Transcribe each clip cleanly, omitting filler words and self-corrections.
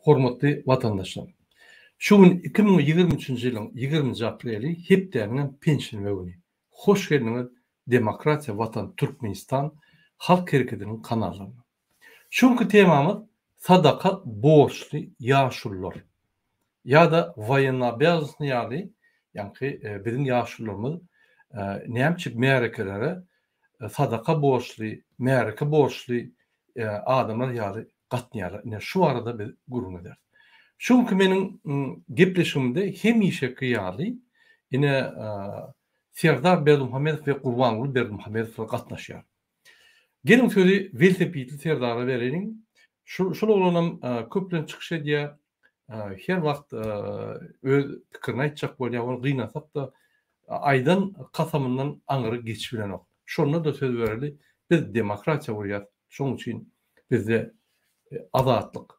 Hormatly watandaşlar! Şu gün 2023-nji ýylyň 20-nji apreli, hepdäniňem penşenbe güni. Hoş geldiňiz Demokratiýa Watan Türkmenistan Halk Hereketiniň kanallaryna. Şu günki temamyz sadaka borçly ýaşulular ýa-da woýennoobýazannyý ýaly ýaňky biziň ýaşulularymyz näme üçin märekelere sadaka borçly, märeke borçly adamlar ýaly gatnaýarlar. Ine şu barada biz gürrüň ederis. Şu günki meniň gepleşigimde hemişeki ýaly ine Serdar Berdimuhamedow we Gurbanguly Berdimuhamedowlar gatnaşýar. Geliň sözi welosipedli Serdara bereliň. Şul şul oglanam köplenç çykyş edýär. Her wagt öz pikirini aýtjak bolýar. Ony gynansak-da aýdan kasamyndan aňyry geçip bilenok. Şonda-da söz bereli, biz demokratiýa gurýas. Şonuň üçin bizde azatlyk,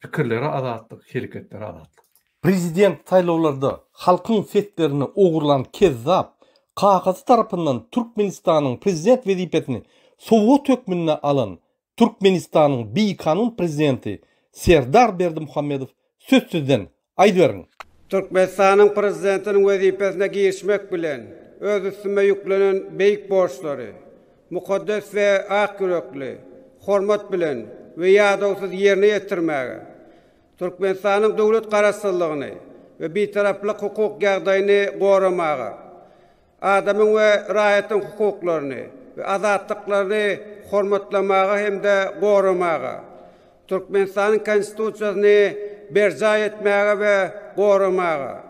pikirlere azatlyk, hereketlere azatlyk. Prezident saýlawlarda halkyň seslerini ogurlan kezzap, kakasy tarapyndan Türkmenistanyň prezident wezipesini sowgat hökmünde alan Türkmenistanyň bikanun prezidenti Serdar Berdimuhamedow söz sizden, aýdyberiň! Türkmenistanyň Prezidentiniň wezipesine girişmek bilen, öz üstüme ýüklenen beýik borçlary mukaddes we ak ýürekli, hormat bilen we ýadawsyz ýerine ýetirmäge, Türkmenistanyň döwlet Garaşsyzlygyny we Bitaraplyk hukuk ýagdaýyny goramaga, adamyň we raýatyň hukuklaryny we azatlyklaryny hormatlamaga hem-de goramaga, Türkmenistanyň Konstitusiýasyny berjaý etmäge we goramaga,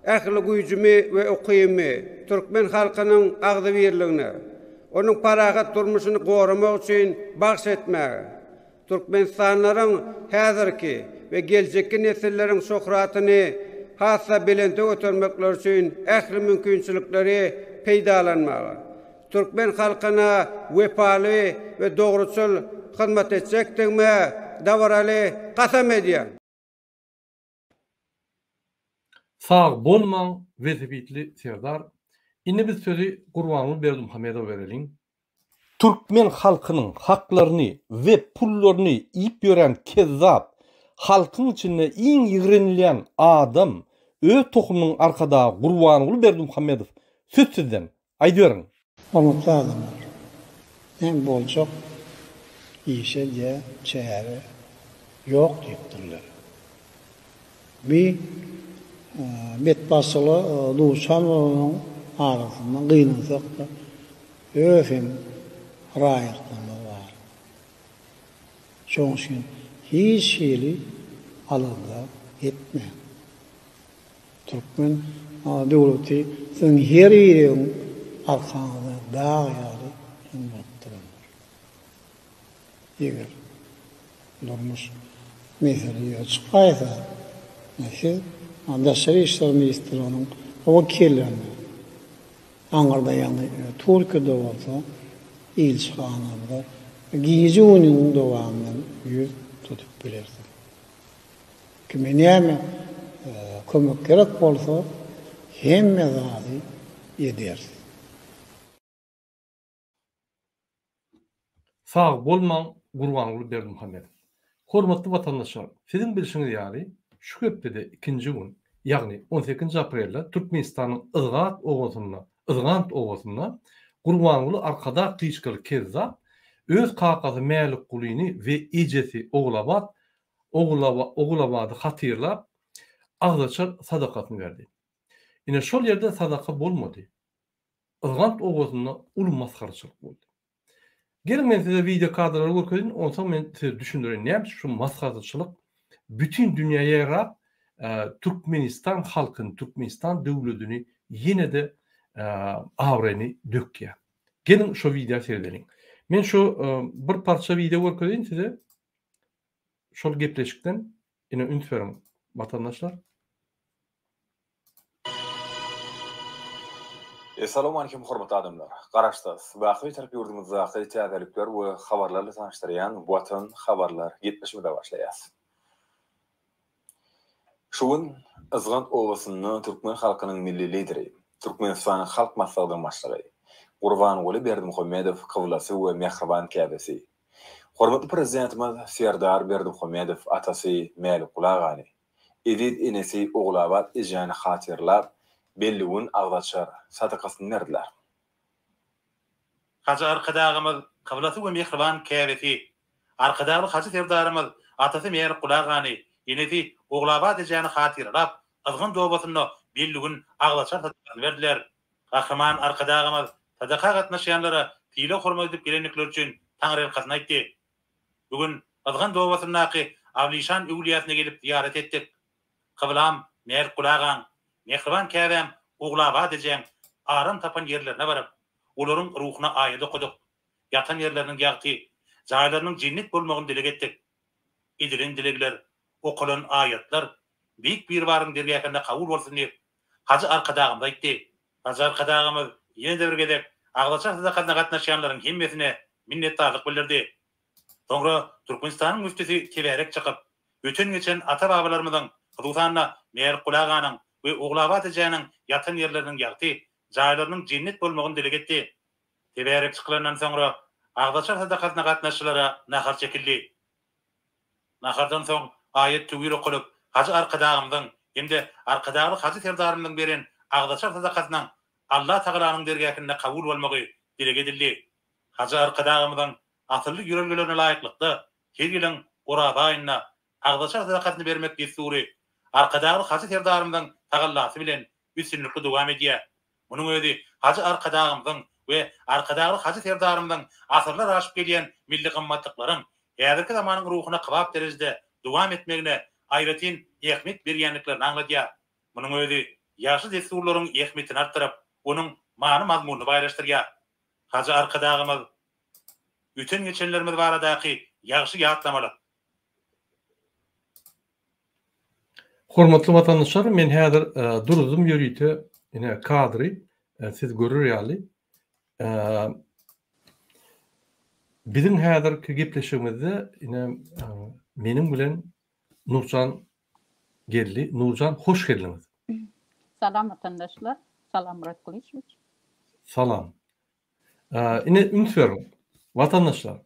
ähli güýjümi we ukybymy türkmen halkynyň agzybirligine, onuň parahat durmuşyny goramak üçin bagyş etmäge, Türkmenistanlylaryň häzirki we geljekki nesilleriň şöhratyny has-da belente götermekleri üçin ähli mümkinçilikleri peýdalanmaga, türkmen halkyna wepaly we dogruçyl hyzmat etjekdigime dabaraly kasam edýän. Sag bolmaň wezipli Serdar. Indi biz sözi Gurbanguly Berdimuhamedowa bereliň. Türkmen halkynyň haklaryny we pullaryny iýip ýören kezzap, halkyň içinde iň ýigrenilýän adam, öz tohumynyň arkadagy Gurbanguly Berdimuhamedow söz sizden, aýdyberiň. Hormatly adamlar! Näme boljak işe diýä çäre ýok diýipdirler. Bi betbagtçylyga duçar bolanyň arasynda gynansak-da öz hem raýatlarymyz bar. Şonuň üçin hiç hili alada etmäň. Türkmen döwleti siziň her biriňiziň arkaňyzda dag ýaly hem bolup durandyr. Eger durmuş mesele ýüze çykaýsa, siz Daşary işler ministrliginiň wekillerine, aňyrda ýagny Türkiýede bolsa ilçihanamyza gije-gündiziň dowamynda ýüz tutup bilersiňiz. Kime näme kömek gerek bolsa hemme zady ederis. Sag bolmaň Gurbanguly Berdimuhamedow. Hormatly watandaşlar, siziň bilşiňiz ýaly, şu hepdede ikinji gün, ýagny on sekizinji aprelde Türkmenistanyň Yzgat obasynda, Yzgant obasynda Gurbanguly Arkadag Gyşkaly Kezzap öz kakasy Mälikgulyny we ejesi Ogulabat Ogulabady hatyrlap, agzaçar sadakasyny berdi. Ine, şol ýerde sadaka bolmady. Yzgant obasynda uly masgaraçylyk boldy. Geliň men size wideo kadrlary görkezeýin, onsoň men size düşündireýin näme üçin şu masgaraçylyk bütin dünýä ýaýrap, Türkmenistan halkyny, Türkmenistan döwledini ýene-de abraýyny dökýär. Geliň şo wideo seredeliň. Men şu bir parça wideo görkezeýin size. Şol gepleşikden ine üns beriň watandaşlar. Essalawmalikim hormatly adamlar! Garaşsyz, baky Bitarap ýurdumyzdaky täzelikler we habarlar bilen tanyşdyrýan Watan habarlar gepleşigimize başlaýas. Şu gün Yzgant obasynda türkmen halkynyň Milli Lideri, Türkmenistanyň Halk Maslahatynyň Başlygy Gurbanguly Berdimuhamedow kyblasy we mähriban käbesi. Hormatly Prezidentimiz Serdar Berdimuhamedow atasy Mälikguly agany, eziz enesi Ogulabat ejäni hatyralap, belli gün agzaçar sadakasyny berdiler. Hajy Arkadagymyz kyblasy we mähriban käbesi, Arkadagly Hajy Serdarymyz atasy Mälikguly agany, enesi Ogulabat ejäni hatyralap, Yzgant obasynda belli gün agzaçar sadakasyny berdiler. Gahryman Arkadagymyz sadaka gatnaşýanlara sylag-hormat edip gelendikleri üçin taňryýalkasyn aýtdy. Bu gün Yzgant obasyndaky Ablişan öwlüýäsine gelip zyýarat etdik. Kyblam Mälikguly agaň, mähriban käbäm Ogulabat ejäň aram tapan ýerlerine baryp, olaryň ruhuna aýat okadyk. Ýatan ýerleriniň ýagty, jaýlarynyň jennet bolmagyny dileg etdik. Edilen dilegler, okalan aýatlar Beýik Biribaryň dergähinde kabul bolsun diýip, Hajy Arkadagymyz aýtdy. Hajy Arkadagymyz ýene-de bir gezek agzaçar sadakasyna gatnaşýanlaryň hemmesine minnetdarlyk bildirdi. Soňra Türkmenistanyň müftüsi tebärek çykyp, öten-geçen ata-babalarymyzyň, hususan-da, Mälikguly aganyň we Ogulabat ejäniň ýatan ýerleriniň ýagty, jaýlarynyň jennet bolmagyny dileg etdi. Tebärek çykylandan soňra agzaçar sadakasyna gatnaşyjylara nahar çekildi. Nahardan soň aýat-töwir okalyp, Hajy Arkadagymyzyň hem-de Arkadagly Hajy Serdarymyzyň beren agzaçar sadakasynyň Allatagalanyň dergähinde kabul bolmagy dileg edildi. Hajy Arkadagymyzyň asylly ýörelgelerine laýyklykda, her ýylyň Oraza aýynda agzaçar sadakasyny bermek dessury Arkadagly Hajy Serdarymyzyň tagallasy bilen üstünlikli dowam edýär. Munuň özi Hajy Arkadagymyzyň we Arkadagly Hajy Serdarymyzyň asyrlar aşyp gelýän milli gymmatlyklaryň häzirki zamanyň ruhuna kybap derejede dowam etmegine aýratyn ähmiýet berýändiklerini aňladýar. Munuň özi ýagşy dessurlaryň ähmiýetini artdyryp, onuň many-mazmunyny baýlaşdyrýar. Hajy Arkadagymyz öten-geçenlerimiz baradaky ýagşy ýatlamalar, Hormatly watandaşlar, men häzir duruzdym ýörite ine kadry siz görer ýaly. Biziň häzirki gepleşigimizde ine meniň bilen Nurjan geldi. Nurjan hoş geldiňiz. Salam watandaşlar. Salam Murat Gylyçowiç. Salam. Ine üns beriň, watandaşlar.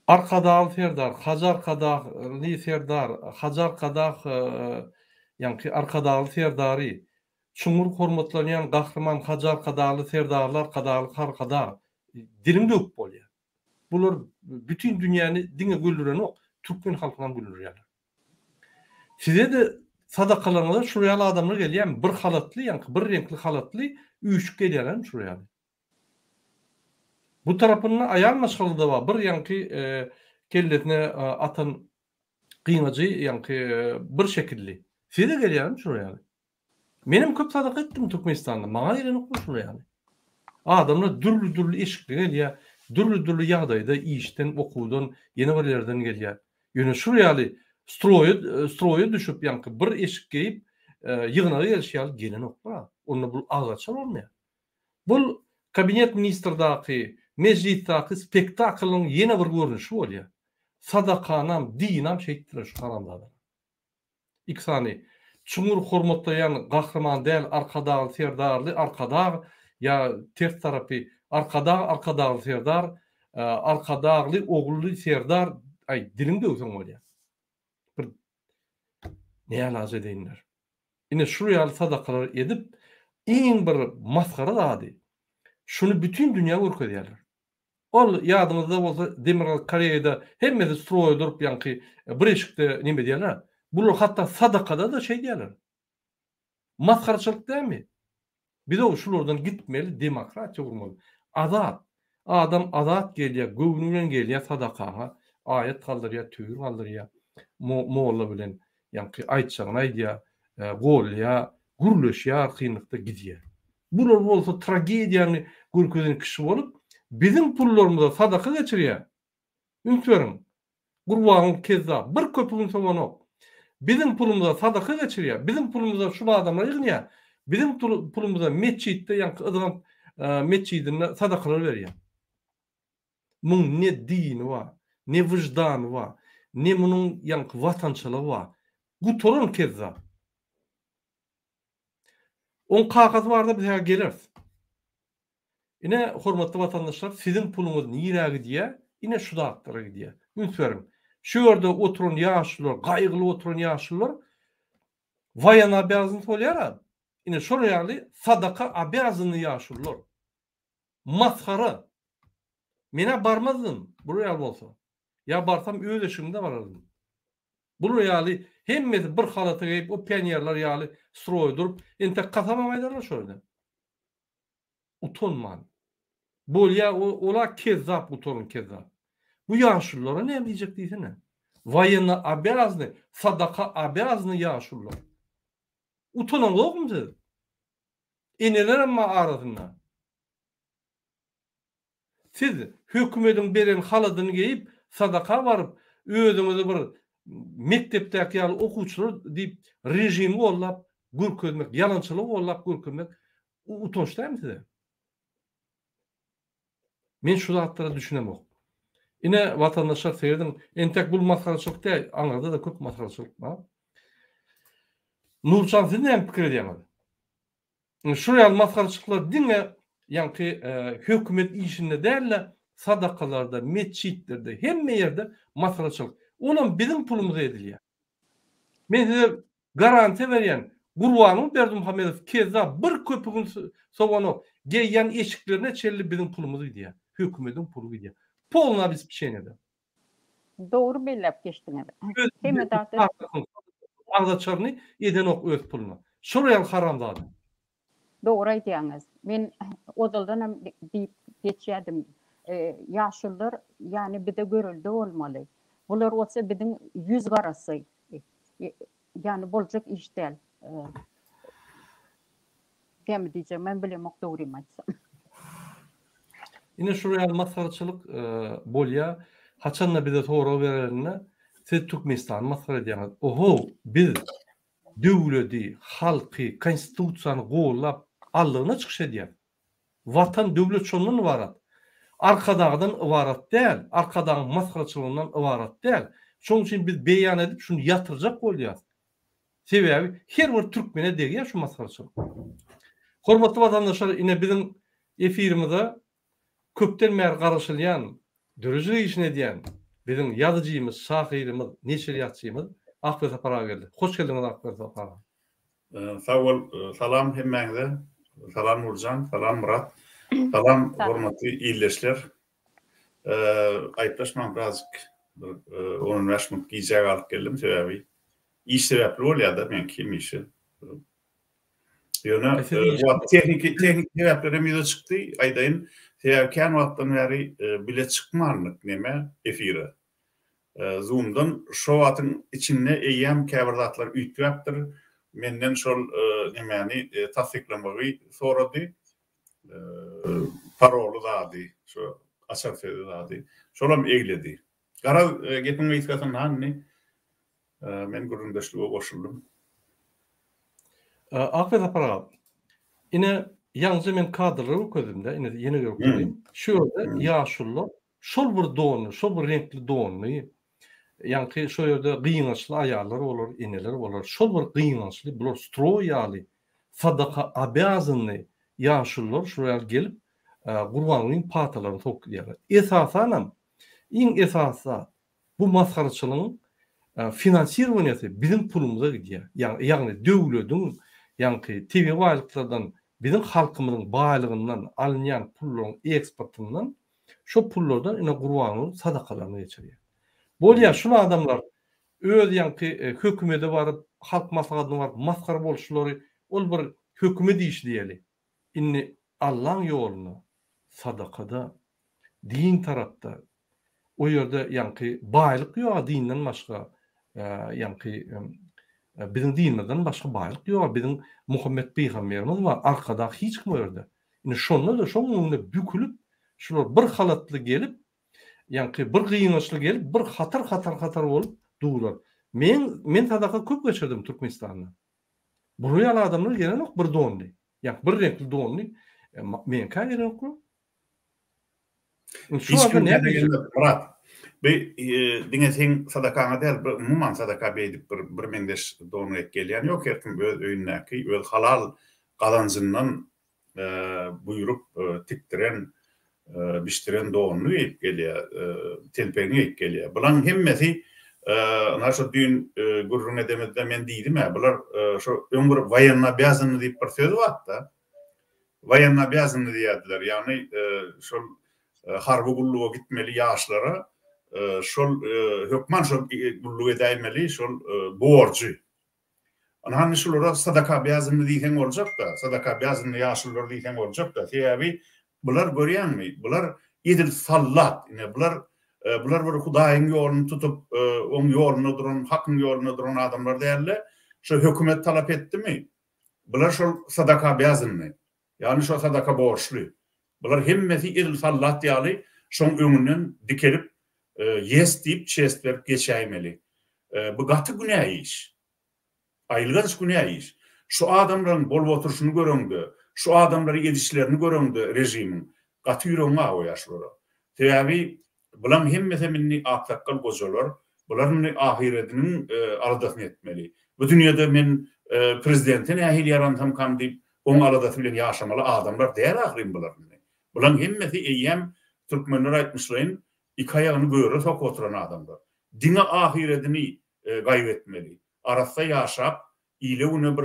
Arkadagly Serdar, Hajy Arkadagly Serdar, Hajy Arkadag ýaňky Arkadagly Serdary, çuňňur hormatlanýan Gahryman Hajy Arkadagly Serdarly Arkadagly Arkadag diliň döwüp bolýar. Bular bütin dünýäni diňe güldürenok, türkmen halkynam güldürýärler. Size-de sadakalaryňyza şul ýaly adamlar gelýärmi? Bir halatly, ýaňky bir reňkli halatly üýşüp gelýärlermi şul ýaly? Bu tarapynda aýal maşgala-da bar, bir ýaňky kellesine atan gyňajy ýaňky bir şekilli. Size-de gelýärmi şul ýaly? Menem köp sadaka etdim Türkmenistanda. Maňa gelenok bu şular ýaly. Adamlar dürli-dürli eşikli gelýär, dürli-dürli ýagdaýda işden, okuwdan, ýene bir ýerden gelýär. Ýöne şul ýaly stroýa stroýa düşüp ýaňky bir eşik geýip ýygnaga gelişi ýaly gelenoklar. Onda bul agzaçar bolmaýar. Bul kabinet ministrdaky, mejlisdaky spektaklyň ýene bir görnüşi bolýar. Sadakanam, dinam şeýtdiler şu haramzadalar. Iki sany çuňňur hormatlaýan gahryman däl Arkadagly Serdarly Arkadag ýa ters tarapy Arkadag Arkadagly Serdar Arkadagly ogully Serdar aý diliň döwseň bolýa. Bir nälaç edeýinler. Ine şul ýaly sadakalar edip iň bir masgara zady şuny bütin dünýä görkezýärler. Ol ýadyňyzda bolsa Demirgazyk Koreýada hemmesi stroýa durup ýaňky bir eşikde neme edýärler. Bular hatda sadakada-da şeýdýärler. Masgaraçylyk dälmi? Biz-ow şulardan gitmeli demokratiýa gurmaly. Azat. Adam azat gelýär, göwni bilen gelýär sadakaňa, aýat galdyrýar, töwir galdyrýar. Molla bilen ýaňky aýtjagyny aýdýar, golýar, gürleşýär arkaýynlykda gidýär. Bular bolsa tragediýany görkezen kişi bolup, biziň pullarymyza sadaka geçirýär. Üns beriň! Gurbanguly kezzap bir köpügini sowanok. Biziň pulumyza sadaka geçirýär, biziň pulumyza şul adamlar ýygnýar, biziň pulumyza metjitde ýaňky yzgant metjidinde sadakalar berýär. Muň ne dini bar, ne wyždany bar, ne munuň ýaňky watançylygy bar. Gutaran kezzap. Oň kakasy barda biz häzir geleris. Ine, hormatly watandaşlar, siziň puluňyz nirä gidýär? Ine şu zatlara gidýär. Üns beriň. Şu ýerde oturan ýaşulular, gaýgyly oturan ýaşulular woýenna obýazanysy bolýar-a. Ine şol ýaly sadaka obýazanny ýaşulular. Masgara. Men-ä barmazdym, bular ýaly bolsa. Ýa barsam öz eşigimde barardym. Bular ýaly hemmesi bir halata geýip o pionerler ýaly stroýa durup, entek kasamam aýdarlar şo ýerde. Utanman. Bolýa ola kezzap gutaryn kezzap. Bu ýaşululara näme diýjek diýsene. Woýenno obýazny, sadaka obýazny ýaşulular. Utanaňzokmy siz? Enelerem bar arasynda. Siz hökümediň beren haladyny geýip, sadaka baryp, özüňizi bir mekdepdäki ýaly okuwçylar diýip režimi gollap görkezmek, ýalançylygy gollap görkezmek utanç dälmi size? Men şu zatlara düşünemok. Ine watandaşlar serediň, entek bul masgaraçylyk däl, aňyrda-da köp masgaraçylyk bar. Nurjan siz näme pikir edýäňiz? Şular ýaly masgaraçylyklar diňe ýaňky hökümet işinde däl-de, sadakalarda, metjitlerde, hemme ýerde masgaraçylyk. Olam biziň pulumyza edilýär. Men size garantiýa berýän, Gurbanguly Berdimuhamedow kezzap bir köpügini sowanok. Geýýän eşiklerine çenli biziň pulumyz gidýär. Hökümediň puly gidýär. Polny obespečeniýede. Dogry belläp geçdiňiz. Hemme zady. Agzaçaryny edenok öz puluna. Şol ýaly haramzada. Dogry aýdýaňyz. Men ozaldan hem diýip geçýärdim. Ýaşulular ýany bize görelde bolmaly. Bular bolsa biziň ýüz garasy. Ýany boljak iş däl. Näme diýjegimi hem bilemok dogrymy aýtsam. Ine şular ýaly masgaraçylyk bolýar. Haçanda bize sorag bererinde siz Türkmenistany masgara edýäňiz. Ohow biz döwledi, halky, konstitusiýany gollap aldygyna çykyş edýäs. Watan, döwlet şondan ybarat. Arkadagdan ybarat däl, Arkadagyň masgaraçylygyndan ybarat däl. Şonuň üçin biz beýan edip şuny ýatyrjak bolýas. Sebäbi her bir türkmene degýär şu masgaraçylyk. Hormatly watandaşlar ine biziň efirimize köpden bäri garaşylýan, döredijilik işini edýän biziň ýazyjymyz, şahyrymyz, neşirýatçymyz Akberdi Sapar aga geldi. Hoş geldiňiz Akberdi Sapar aga. Sag bol, salam hemmäňize. Salam Nurjan, salam Myrat. Salam hormatly ildeşler. Aýyplaşmaň birazjyk bir on bäş minut gijä galyp geldim sebäbi Iş sebäpli bolýar-da meňki hemişe. Ýöne wagt tehniki tehniki sebäpler hem ýüze çykdy, aýdaýyn. Sebäbi kän wagtdan bäri bile çykmandyk neme efire. Zoom-dan şo wagtyň içinde eýýäm käbir zatlar üýtgäpdir. Menden şol nemäni tassyklamagy sorady. Paroly zady, şo açar sözi zady. Şolam egledi. Garaz, gepiň gysgasynda indi men gürrüňdeşlige goşuldym. Akberdi Sapar aga, ine, ýaňyja men kadrlary görkezdim-de, ine, ýene görkezeyim. Şu ýerde ýaşulular şol bir donly, şol bir reňkli donly, ýaňky şo ýerde gyňaçly aýallar bolar, eneler bolar, şol bir gyňaçly, bular stroý ýaly, sadaka obýazanny ýaşulular şular ýaly gelip, Gurbangulyň patalaryny sowup gidýärler. Esasanam, Iň esasy zat, bu masgaraçylygyň finansirowaniýasy biziň pulumyza gidýär. Ýagny döwlediň, ýaňky tebigy baýlyklardan, biziň halkymyzyň baýlygyndan alynýan pullaryň eksportyndan, şo pullardan ine Gurbanguly sadakalaryny geçirýär. Bolýar, şul adamlar öz ýaňky hökümede baryp, halk maslahatyna baryp masgara boluşlary, ol bir hökümet işi diýeli. Indi Allaň ýoluna sadakada din tarapda o ýerde ýaňky baýlyk ýoga dinden başga ýaňky biziň dinimizden başga baýlyk ýoga biziň Muhammet pygamberimiz bar arkadag hiç kim o ýerde indi şonda-da şoň öňünde bükülip şular bir halatly gelip ýaňky bir gyňaçly gelip bir hatar hatar hatar bolup durlar men men sadaka köp geçirdim Türkmenistanda bular ýaly adamlar gelenok bir donly ýaňky bir reňkli donly meňkä gelenoklar Hiç kim näme gelmez, Myrat. Bu diňe seň sadakaňa däl, bu umuman sadaka beýdip bir bir meňzeş don geýip gelýän ýok. Her kim öz öýündäki, öz halal gazanjyndan buýrup tikdiren. Biçdiren donuny geýip gelýär, telpegini geýip gelýär. Bulaň hemmesi, ynha şo düýn gürrüň edemizde men diýdim-ä, bular şo öň bir woýennoobýazannyý diýip bir söz bardy-da. Woýennoobýazannyý diýerdiler, ýagny şol harby gulluga gitmeli ýaşlara şol hökman şol gulluk edäýmeli, şol borjy. Ynha indi şulara sadaka obýazanny diýseň boljak-da, sadaka obýazanny ýaşulular diýseň boljak-da. Sebäbi bular görýäňmi, bular edil sallat, ine bular bular bir Hudaýyň ýoluny tutup, oň ýolunda duran, hakyň ýolunda duran adamlar däl-de, şo hökümet talap etdimi, bular şol sadaka obýazanny, ýagny şo sadaka borçly. Bular hemmesi edil sallat ýaly şoň öňünden dikelip, ýes diýip, çest berip geçäýmeli. Bu gaty günä iş. Aýylganç günä iş. Şu adamlaryň bolup oturyşyny göreňde, şu adamlary edişlerini göreňde režimiň, gaty ýüregiň awaýar şulara. Sebäbi bulaň hemmesem indi aksakgal gojalar, bular indi ahyrediniň aladasyny etmeli. Bu dünýede men prezidente nähili ýaransamkam diýip, oň aladasy bilen ýaşamaly adamlar däl ahyryn bular indi. Bulaň hemmesi eýýäm türkmenler aýtmyşlaýyn iki aýagyny göre sokup oturan adamlar. Diňe ahyredini gaýgy etmeli. Arassa ýaşap, ile-güne bir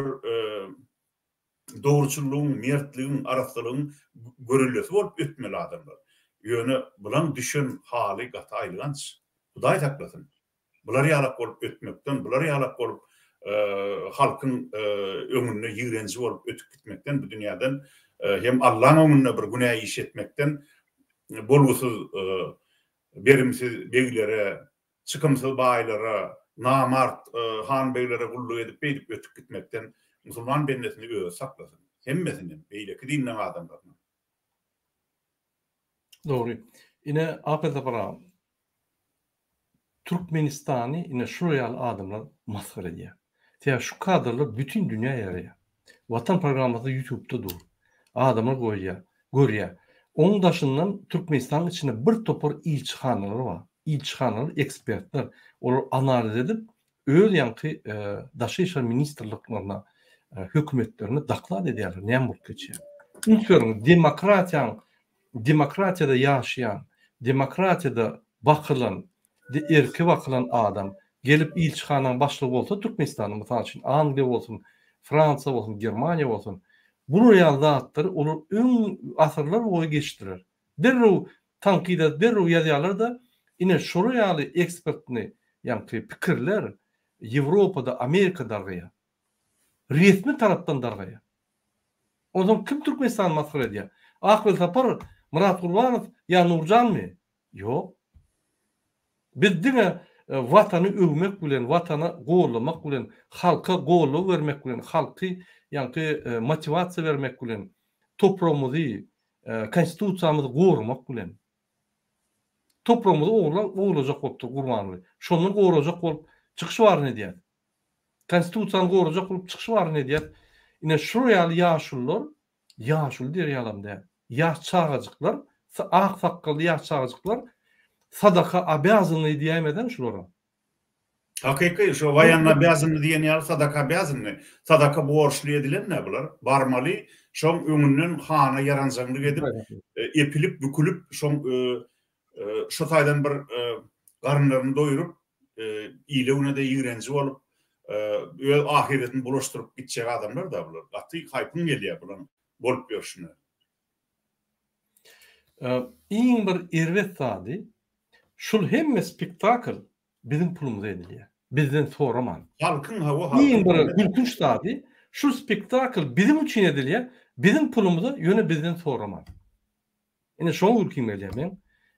dogruçyllygyň, mertligiň, arassalygyň görellesi bolup ötmeli adamlar. Ýöne bulaň düşen haly gaty aýylganç. Hudaý saklasyn. Bular ýalak bolup ötmekden, bular ýalak bolup halkyň öňünde ýigrenji bolup ötüp gitmekden bu dünýäden hem Allaň öňünde bir günä iş etmekden bolgusyz berimsiz beglere, çykymsyz baýlara, namart han-beglere gulluk edip beýdip ötüp gitmekden musulman bendesini özi saklasyn. Hemmesinem, beýleki dinleň adamlarynam. Dogry. Ine, Apel Sapar aga, Türkmenistany ine şular ýaly adamlar masgara edýär. Sebäbi şu kadrlar bütin dünýä ýaraýar. Watan programmasy ýutubda dur. Adamlar goýýar, görýär. Onuň daşyndan Türkmenistanyň içinde bir topar ilçihanalar bar. Ilçihanalar ekspertler. Olar analiz edip öz ýaňky daşary işler ministrliklerine, hökümetlerine doklad edýärler näme bolup geçýär. Üns beriň, demokratiýaň demokratiýada ýaşaýan, demokratiýada bakylan, erki bakylan adam gelip ilçihanaň başlygy bolsa Türkmenistanda, mysal üçin, Angliýa bolsun, Fransiýa bolsun, Germaniýa bolsun, bular ýaly zatlary olar öň asyrlar boýy geçdiler. Derrew tankyt edip derrew ýazýarlar-da, ine şolar ýaly ekspertni, ýaňky pikirler Ýewropada, Amerikada dargaýar. Resmi tarapdan dargaýar. Onsoň kim Türkmenistany masgara edýär? Ak Welsapar, Myrat Gurbanow ýa Nurjanmy? Ýok. Biz diňe Watany öwmek bilen, Watana gollamak bilen, halka goldaw bermek bilen, halky ýaňky motiwasiýa bermek bilen, topragymyzy, Konstitusiýamyzy goramak bilen. Topragymyzy ogurlajak bolupdyr Gurbanguly. Şondan gorajak bolup çykyş baryny edýär. Konstitusiýany gorajak bolup çykyş baryny edýär. Ine şular ýaly ýaşulular, ýaşuly diýer ýalam däl. Ýaş çagajyklar, ak sakgally ýaş çagajyklar sadaka obýazannyý diýäýmeseň şulara. Hakyky şo waýenno obýazannyý diýen ýaly sadaka obýazannyý. Sadaka borçly edilen-dä bular. Barmaly, şoň öňünden hana ýaranjaňlyk edip, epilip, bükülip, şoň şo taýdan bir garynlaryny doýrup, ile-güne-de ýigrenji bolup, öz ahyretini bulaşdyryp gitjek adamlar-da bular. Gaty haýpyň gelýär bulaň bolup ýörşüne. Iň bir erbet zady, şul hemme spektakl biziň pulumyza edilýär. Bizden soraman. Halkyň hawa halkyň. Iň bir gülkünç zady, şul spektakl biziň üçin edilýär, biziň pulumyza, ýöne bizden soraman. Ine şoňa gülkim gelýär meň.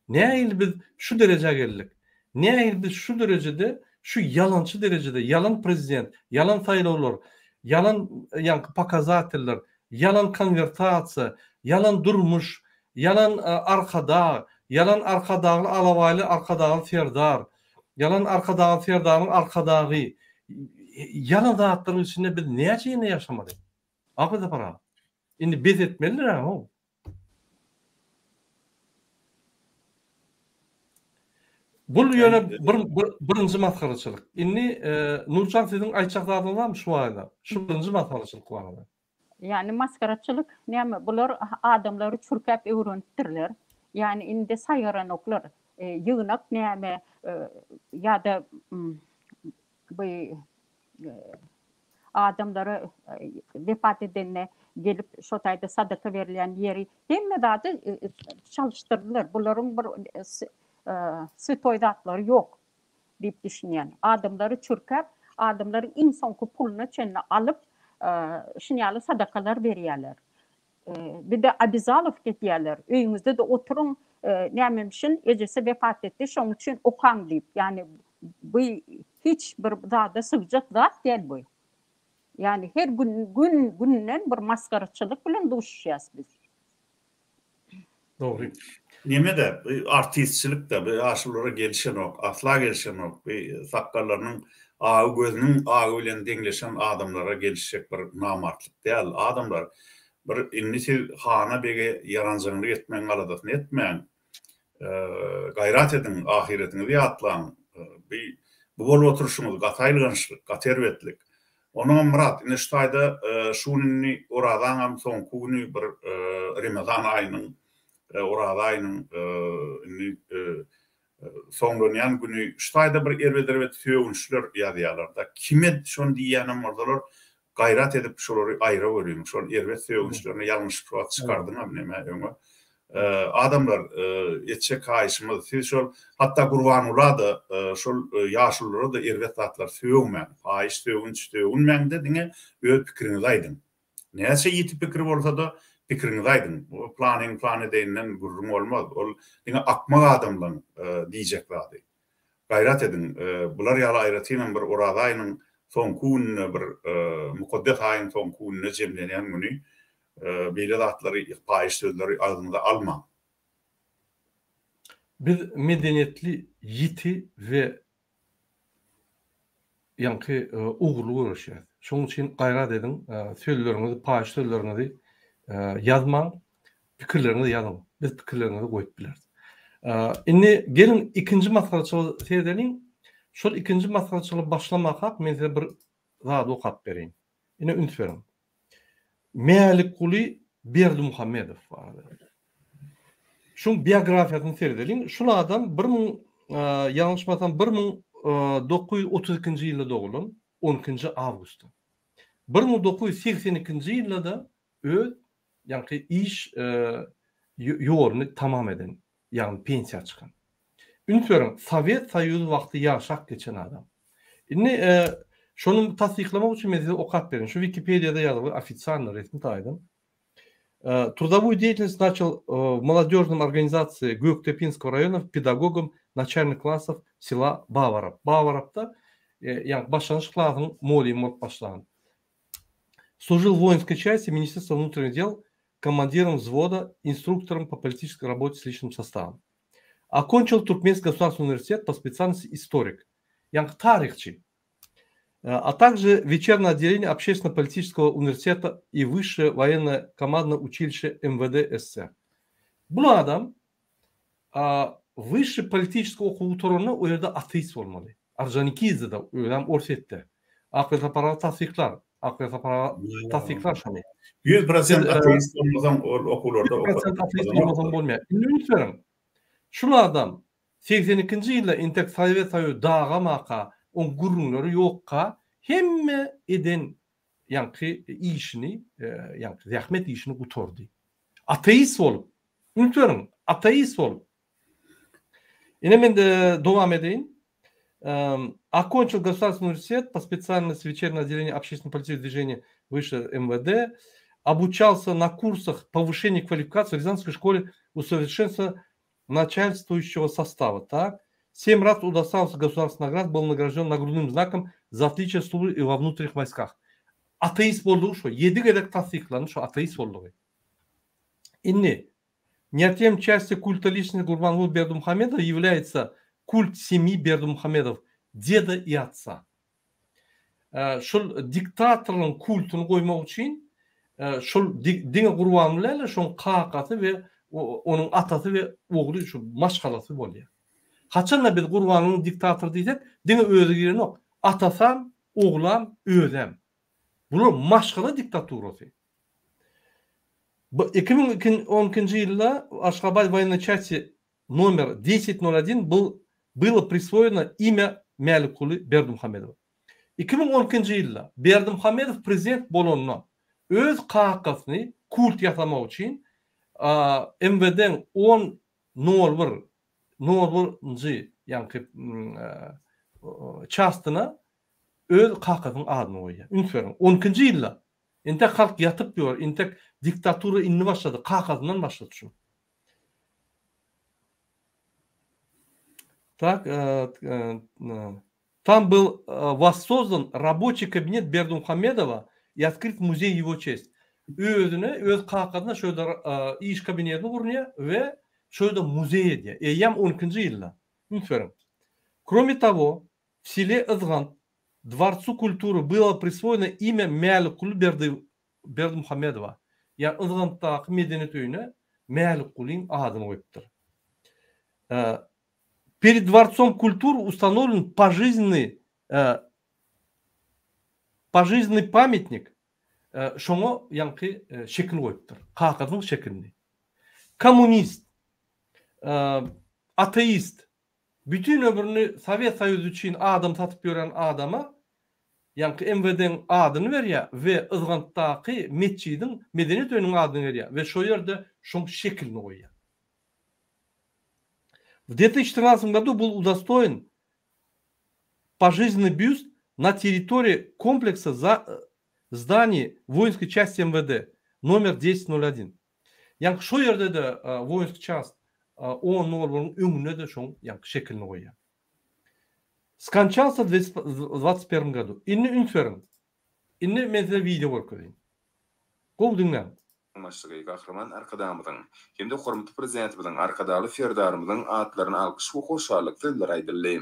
Nähili biz şu derejä geldik? Nähili biz şu derejede, şu ýalançy derejede, ýalan prezident, ýalan saýlawlar, ýalan ýaňky pokazateller, ýalan konwertasiýa, ýalan durmuş, ýalan Arkadag, ýalan Arkadagly Alabaýly Arkadagly Serdar, ýalan Arkadagly Serdaryň Arkadagy, ýalan zatlaryň içinde biz näçe ýene ýaşamaly? Ahmet Sapar aga. Indi bes etmelidir-ä how. Bul ýöne bir birinji masgaraçylyk. Indi Nurjan siziň aýtjak zadyňyz barmy şu barada? Şu birinji masgaraçylyk barada. Ýagny masgaraçylyk näme bular adamlary çürkäp öwrenipdirler. Ýani indi saýgaranoklar. Ýygnak näme ýa-da bu adamlara wepat edende gelip şo taýda sadaka berilýän ýeri hemme zady çalyşdyrdylar. Bularyň bir swetoý zatlary ýok diýip düşünýän. Adamlary çürkäp, adamlaryň iň soňky puluna çenli alyp, şuny ýaly sadakalar berýärler. Bir-de obizalowka edýärler. Öýüňizde-de oturyň, nämemşin ejesi wepat etdi, şoň üçin okaň diýip. Ýagny bu hiç bir zada sygjak zat däl bu. Ýagny her gün gün günden bir masgaraçylyk bilen duşuşýas biz. Dogry. Neme-de, bu artistçilik-de, bu ýaşululara gelişenok, asla gelişenok. Bu sakgallarynyň agy gözüniň agy bilen deňleşen adamlara gelişjek bir namartlyk däl. Adamlar, bir indi siz hana-bege ýaranjaňlyk etmegiň aladasyny etmäň. Gaýrat ediň, ahyretiňizi ýatlaň. Bu bu bolup oturyşyňyz gaty aýylgançlyk, gaty erbetlik. Onuňam Myrat, ine şu taýda şu gün indi Orazaňam soňky güni bir Remezan aýynyň, Oraza aýynyň indi soňlanýan güni şu taýda bir erbet-erbet sögünçler ýazýalar-da. Kime şony diýýänem bolsalar, Gaýrat edip şolary aýra görüň. Şol erbet sögünçlerini ýalňyşyp şu wagt çykardyňam neme öňe. Adamlar etjek haýyşymyz siz şol hatda Gurbangula-da şol ýaşululara-da erbet zatlar sögmäň. Haýyş sögünç sögünmäňde diňe öz pikiriňizi aýdyň. Näçe ýiti pikir bolsada pikiriňizi aýdyň. O planyň plan edeýinden gürrüň bolmaz. Ol diňe akmak adamlaň diýjek zady. Gaýrat ediň, bular ýaly aýratynam bir Oraza aýynyň soňky gününe bir mukaddes aýyň soňky gününe jemlenýän güni beýle zatlary, paýyş sözleri agzyňyza almaň. Biz medeniýetli, ýiti we ýaňky ugurly göreşýäs. Şonuň üçin gaýrat ediň, sözleriňizi, paýyş sözleriňizi ýazmaň, pikirleriňizi ýazyň. Biz pikirleriňizi goýup bileris. Indi geliň ikinji masgaraçylyga seredeliň. Şol ikinji masgaraçylyga başlamakak men size bir zady okap bereýin. Ine üns beriň. Mälikguly Berdimuhamedow barada. Şuň biografiýasyny seredeliň. Şul adam 1000 ýalňyşmasam 1932-nji ýylda doglan, 12-nji awgustda. 1982-nji ýylda-da öz ýaňky iş ýoluny tamam eden, ýagny pensiýa çykan. Üns beriň, Sowet Soýuzy wagty ýaşap geçen adam. Indi şony tassyklamak üçin men size okap bereýin. Şu Wikipediýada ýazylgy ofitsialny resmi taýdan. Трудовую деятельность начал в молодежном организации Gökdepinского района педагогом начальных классов села Babarap. Babarapda ýagny başlangyç klasyň mugallymy bolup başlan. Служил в воинской части Министерства внутренних дел командиром взвода, инструктором по политической работе с личным составом. Окончил Туркменский государственный университет по специальности историк. Ýagny taryhçy. А также вечернее отделение общественно-политического университета и высшее военное командное училище МВД СССР. Bu adam высший политический okuw gutaranda o ýerde ateist bolmaly. Orjonikidze-de özem Orsýetde. Akly Sapar aga tassyklar. Akly Sapar aga tassyklar şony. 100% ateist bolmasaň ol okuwlarda okap. 100% ateist bolmasaň bolmaýar. Indi üns beriň. Şul adam 82-nji ýylda entek Sowet Soýuzy dagamaka, oň gürrüňleri ýokka hemme eden ýaňky işini, ýaňky zähmet işini gutardy. Ateist bolup. Üns beriň, ateist bolup. Ine men dowam edeýin. Окончил государственный университет по специальности вечернее отделение общественно-политического движения выше МВД. Обучался на курсах повышения квалификации в Рязанской школе усовершенствования начальствующего состава. Так? Семь раз удостаивался государственных наград, был награжден нагрудным знаком за отличие в службе и во внутренних войсках. Ateist boldugy şo. Ýedi gezek tassyklandy şo ateist boldugy. Indi Неотъемлемой частью культа личности Гурбангулы Бердымухамедова является культ семьи Бердымухамедов, деда и отца. Şol diktatorlaryň kultuny goýmak üçin şol diňe Gurbanguly däl-de, şoň kakasy we onuň atasy we ogly şu maşgalasy bolýar. Haçanda biz Gurbangulyny diktator diýsek, diňe özi girenok, atasam, oglam, özem. Bular maşgala diktaturasy. Bu 2012-nji ýylda Aşgabat woýennoý çasti nomer deset nol odin byl bylo priswoýeno imýa Mälikguly Berdimuhamedowa. 2012-nji ýylda Berdimuhamedow prezident bolanda öz kakasyny kult ýasamak üçin MWD-iň on nol bir nol bir nji ýaňky çastyna öz kakasynyň adyny goýýar. Üns beriň, on ikinji ýylda Entek halk ýatyp ýör, entek diktatura indi başlady, kakasyndan başlady şu. Tak, tam byl wossozdan raboçiý kabinet Berdimuhamedowa i otkryt muzeý ýego çest. Özüne, öz kakasyna şo ýerde iş kabinetini gurnýar we şo ýerde muzeý edýär. Eýýäm on ikinji ýylda. Üns beriň. Krome togo, w sele Yzgant Dworcu kultury bylo priswoýeno imýa Mälikguly Berdi Berdimuhamedowa. Ýagny Yzgantdaky medeniýet öýüne Mälikgulyň adyny goýupdyr. Pered Dworcom kultury ustanowlen požiznennyý požiznennyý pamýatnik şoňa ýaňky şekil goýupdyr. Kakasynyň şekilini. Kommunist, ateist, Bütin ömrüni Sowet Soýuzy üçin adam satyp ýören adama ýaňky MWD-iň adyny berýär we Yzgantdaky metjidiň Medeniýet öýüniň adyny berýär we şo ýerde şoň şekilini goýýar. W 2014 году был удостоен пожизненный бюст на территории комплекса зданий воинской части MWD номер 1001. Ýaňky şo ýerde-de woýnski çast on nol biriň öňünde-de şoň ýaňky şekilini goýýar. Skonçalsa w dwadsyt perwom godu. Indi üns beriň. Indi men size wideo görkezeýin. Gowy diňläň. Başlygy Gahryman Arkadagymyzyň hem-de hormatly Prezidentimiziň, Arkadagly Serdarymyzyň atlaryna alkyş we hoşallyk sözleri aýdyldy.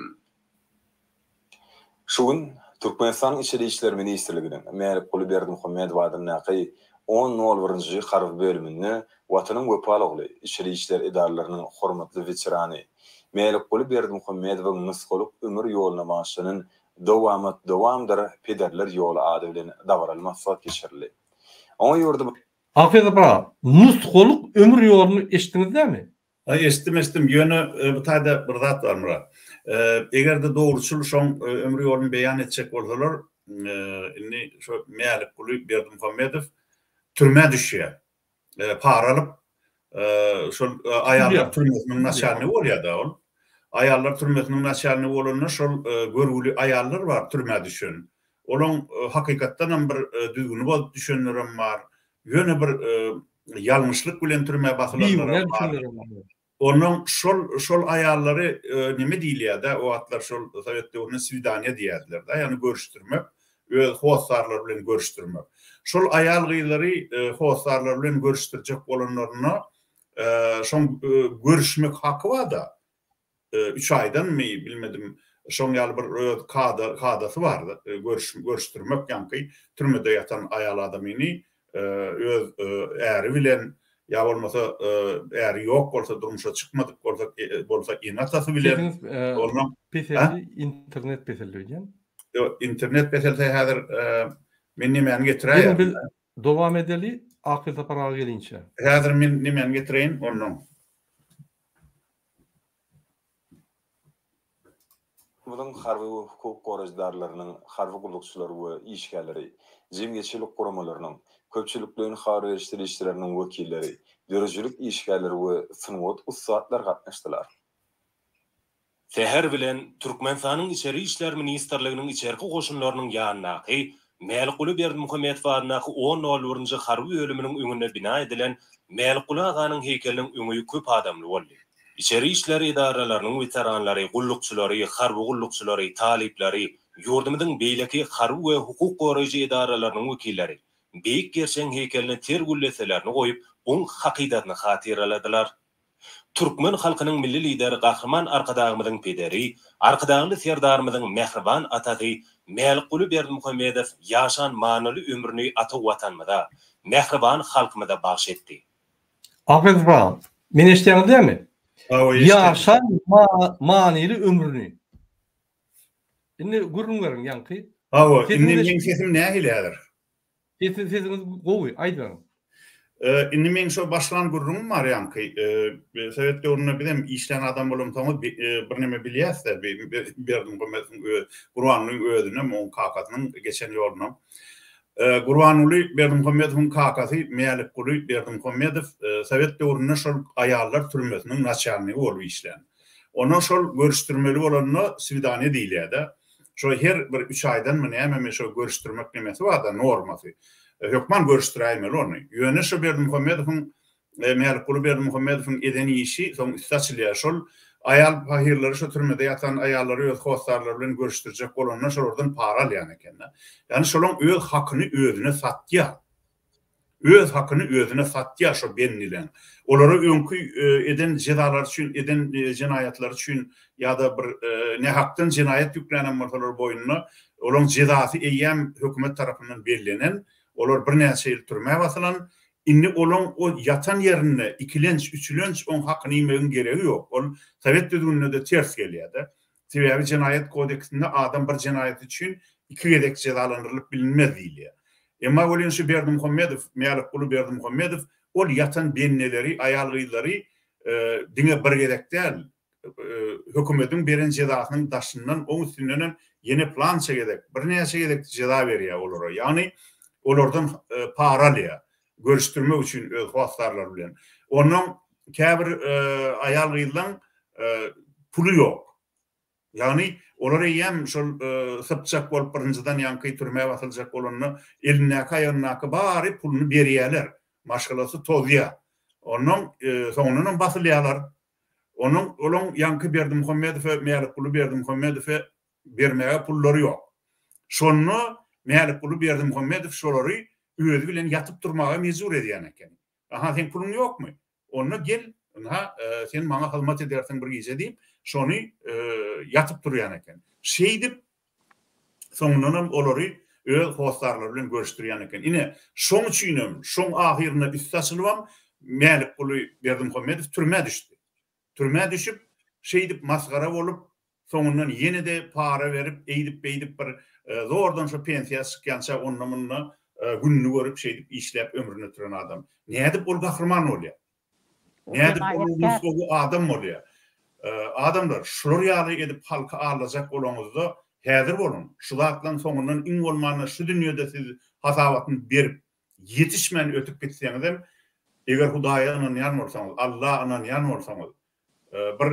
Şu gün Türkmenistanyň Içeri işler ministrliginiň Mälikguly Berdimuhamedow adyndaky on nol birinji harby bölüminde Watanyň wepaly ogly, içeri işler edaralarynyň hormatly weterany Mälikguly Berdimuhamedowyň nusgalyk ömür ýoluna bagyşlanan Dowamat dowamdyr, pederler ýoly ady bilen dabaraly maslahat geçirildi. Oňa ýurdumyzyň. Hafiz aga, nusgalyk ömür ýoluny eşitdiňiz dämi? Aý eşitdim eşitdim ýöne bu taýda bir zat bar Myrat. Egerde dogruçyl şoň ömür ýoluny beýan etjek bolsalar indi şo Mälikguly Berdimuhamedow türmä düşýär. Para alyp şol aýallar türmesiniň naçalnigi bolýar-da ol. Aýallar türmesiniň naçalnigi bolanda şol görgüli aýallar bar türmä düşen. Olaň hakykatdanam bir düzgüni bozup düşenlerem bar. Ýöne bir ýalňyşlyk bilen türmä basylanlaram bar. Onnoň şol şol aýallary neme diýilýär-dä, o wagtlar şol sowet döwründe swidaniýa diýerdiler-dä, ýagny görüşdirmek, öz hossarlary bilen görüşdirmek. Şol aýal-gyzlary hossarlary bilen görüşdirjek bolanlarynda şoň görüşmek haky bar-da. üç aýdanmy bilmedim şoň ýaly bir öz kada kadasy bar görüş görüşdirmek ýaňky türmede ýatan aýal adamyny öz äri bilen ýa bolmasa äri ýok bolsa durmuşa çykmadyk bolsa bolsa ene atasy bilen ondan peseldi internet peseldi öýdýän. Ýok internet peselse häzir men nemäni getiräýerin. Biz dowam edeli Akyl Sapar aga gelinçä. Häzir men nemäni getireýin ondan. Ýurdumyzyň harby we hukuk goraýjy edaralarynyň harby gullukçylary we işgärleri, jemgyýetçilik guramalarynyň, köpçülikleýin habar beriş serişdeleriniň wekilleri, döredijilik işgärleri we sungat ussatlary gatnaşdylar. Säher bilen Türkmenistanyň Içeri işler ministrliginiň içerki goşunlarynyň ýanyndaky Mälikguly Berdimuhamedow adyndaky on nol birinji harby bölüminiň öňünde bina edilen Mälikguly aganyň heýkeliniň öňi köp adamly boldy. Içeri işler edaralarynyň weteranlary, gullukçylary, harby gullukçylary, talyplary, ýurdumyzyň beýleki harby we hukuk goraýjy edaralarynyň wekilleri beýik gerçegiň heýkeline ter gül desselerini goýup, oň hakydasyny hatyraladylar. Türkmen halkynyň Milli Lideri Gahryman Arkadagymyzyň pederi, Arkadagly Serdarymyzyň mähriban atasy Mälikguly Berdimuhamedow ýaşan manyly ömrüni ata Watanymyza, mähriban halkymyza bagyş etdi. Agyz bar. Meni eşidýäňiz dälmi? Hawa eşidýän. Ýaşan manyly ömrüni. Indi gürrüň beriň ýaňky. Hawa, indi meň sesim nähili häzir? Sesiňiz gowy, aýdyberiň. Indi meň şo başlan gürrüňim bar ýaňky. Sowet döwründe bizem işlän adam bolamsoňyz birneme bilýäs-de Berdimuhamedowyň öz, Gurbangulyň özünem, oň kakasynyň geçen ýolunam. Gurbanguly Berdimuhamedowyň kakasy Mälikguly Berdimuhamedow sowet döwründe şol aýallar türmesiniň naçalnigi bolup işlän. Ondan şol görüşdirmeli bolanda swidaniýa diýilýär-de. Şo her bir üç aýdanmy nämemi şo görüşdirmek nemesi bar-da normasy. Hökman görüşdiräýmeli ony. Ýöne şo Berdimuhamedowyň Mälikguly Berdimuhamedowyň eden işi soň üsti açylýar. Şol aýal pahyrlary şo türmede ýatan aýallary öz hossarlary bilen görüşdirjek bolanda şolardan para alýan eken-de. Ýagny şolaň öz hakyny özüne satýar. Öz hakyny özüne satýar şo bendileň. Olara öňki eden jezalary üçin, eden jenaýatlary üçin ýa-da bir nähakdan jenaýat ýüklänem bolsalar boýnuna, olaň jezasy eýýäm hökümet tarapyndan bellenen, olar birnäçe ýyl türmä basylan. Indi olaň o ýatan ýerinde ikilenç, üçülenç oň hakyny iýmegiň geregi ýok. Ol sowet düzgünine-de ters gelýär-de. Sebäbi jenaýat kodeksinde adam bir jenaýaty üçin iki gezek jezalandyrylyp bilinmez diýilýär. Emma welin şu Berdimuhamedow, Mälikguly Berdimuhamedow ol ýatan bendeleri, aýal-gyzlary diňe bir gezek däl, hökümetiň beren jezasynyň daşyndan, oň üstündenem ýene plança gezek, birnäçe gezek jeza berýär olara. Ýagny olardan para alýar, görüşdirmek üçin öz hossarlary bilen. Onnoň käbir aýal-gyzlaň puly ýok. Ýagny olar eýýäm şol sypjak bolup birinjiden ýaňky türmä basyljak bolanda elindäki aýagyndaky bary puluny berýäler. Maşgalasy tozýar. Onnoň soňundanam basylýarlar. Onuň olaň ýaňky Berdimuhamedowa Mälikguly Berdimuhamedowa bermäge pullary ýok. Şonda Mälikguly Berdimuhamedow şolary özi bilen ýatyp durmaga mejbur edýän eken. Aha seň puluň ýokmy? Onda gel, ynha, sen maňa hyzmat edersiň bir gije diýip, şony ýatyp turýan eken. Şeýdip, soňundanam olary öz hossarlary bilen görüşdirýän eken. Ine, şoň üçinem, şoň ahyrynda üsti açylybam, Mälikguly Berdimuhamedow türmä düşdi. Türmä düşüp, şeýdip masgara bolup, Soňundan ýene-de para berip, eýdip-beýdip bir zordan şo pensiýa çykýança onda-munda gününi görüp şeýdip işläp ömrüni ötüren adam. Nädip ol gahryman bolýar? Nädip ol nusgawy adam bolýar? Adamlar, şular ýaly edip halky aldajak bolaňyzda häzir boluň. Şu zatlaň soňundan iň bolmanda şu dünýede siz hasabatyny berip ýetişmän ötüp gitseňizem, eger Hudaýa ynanýan bolsaňyz, Alla ynanýan bolsaňyz, Bir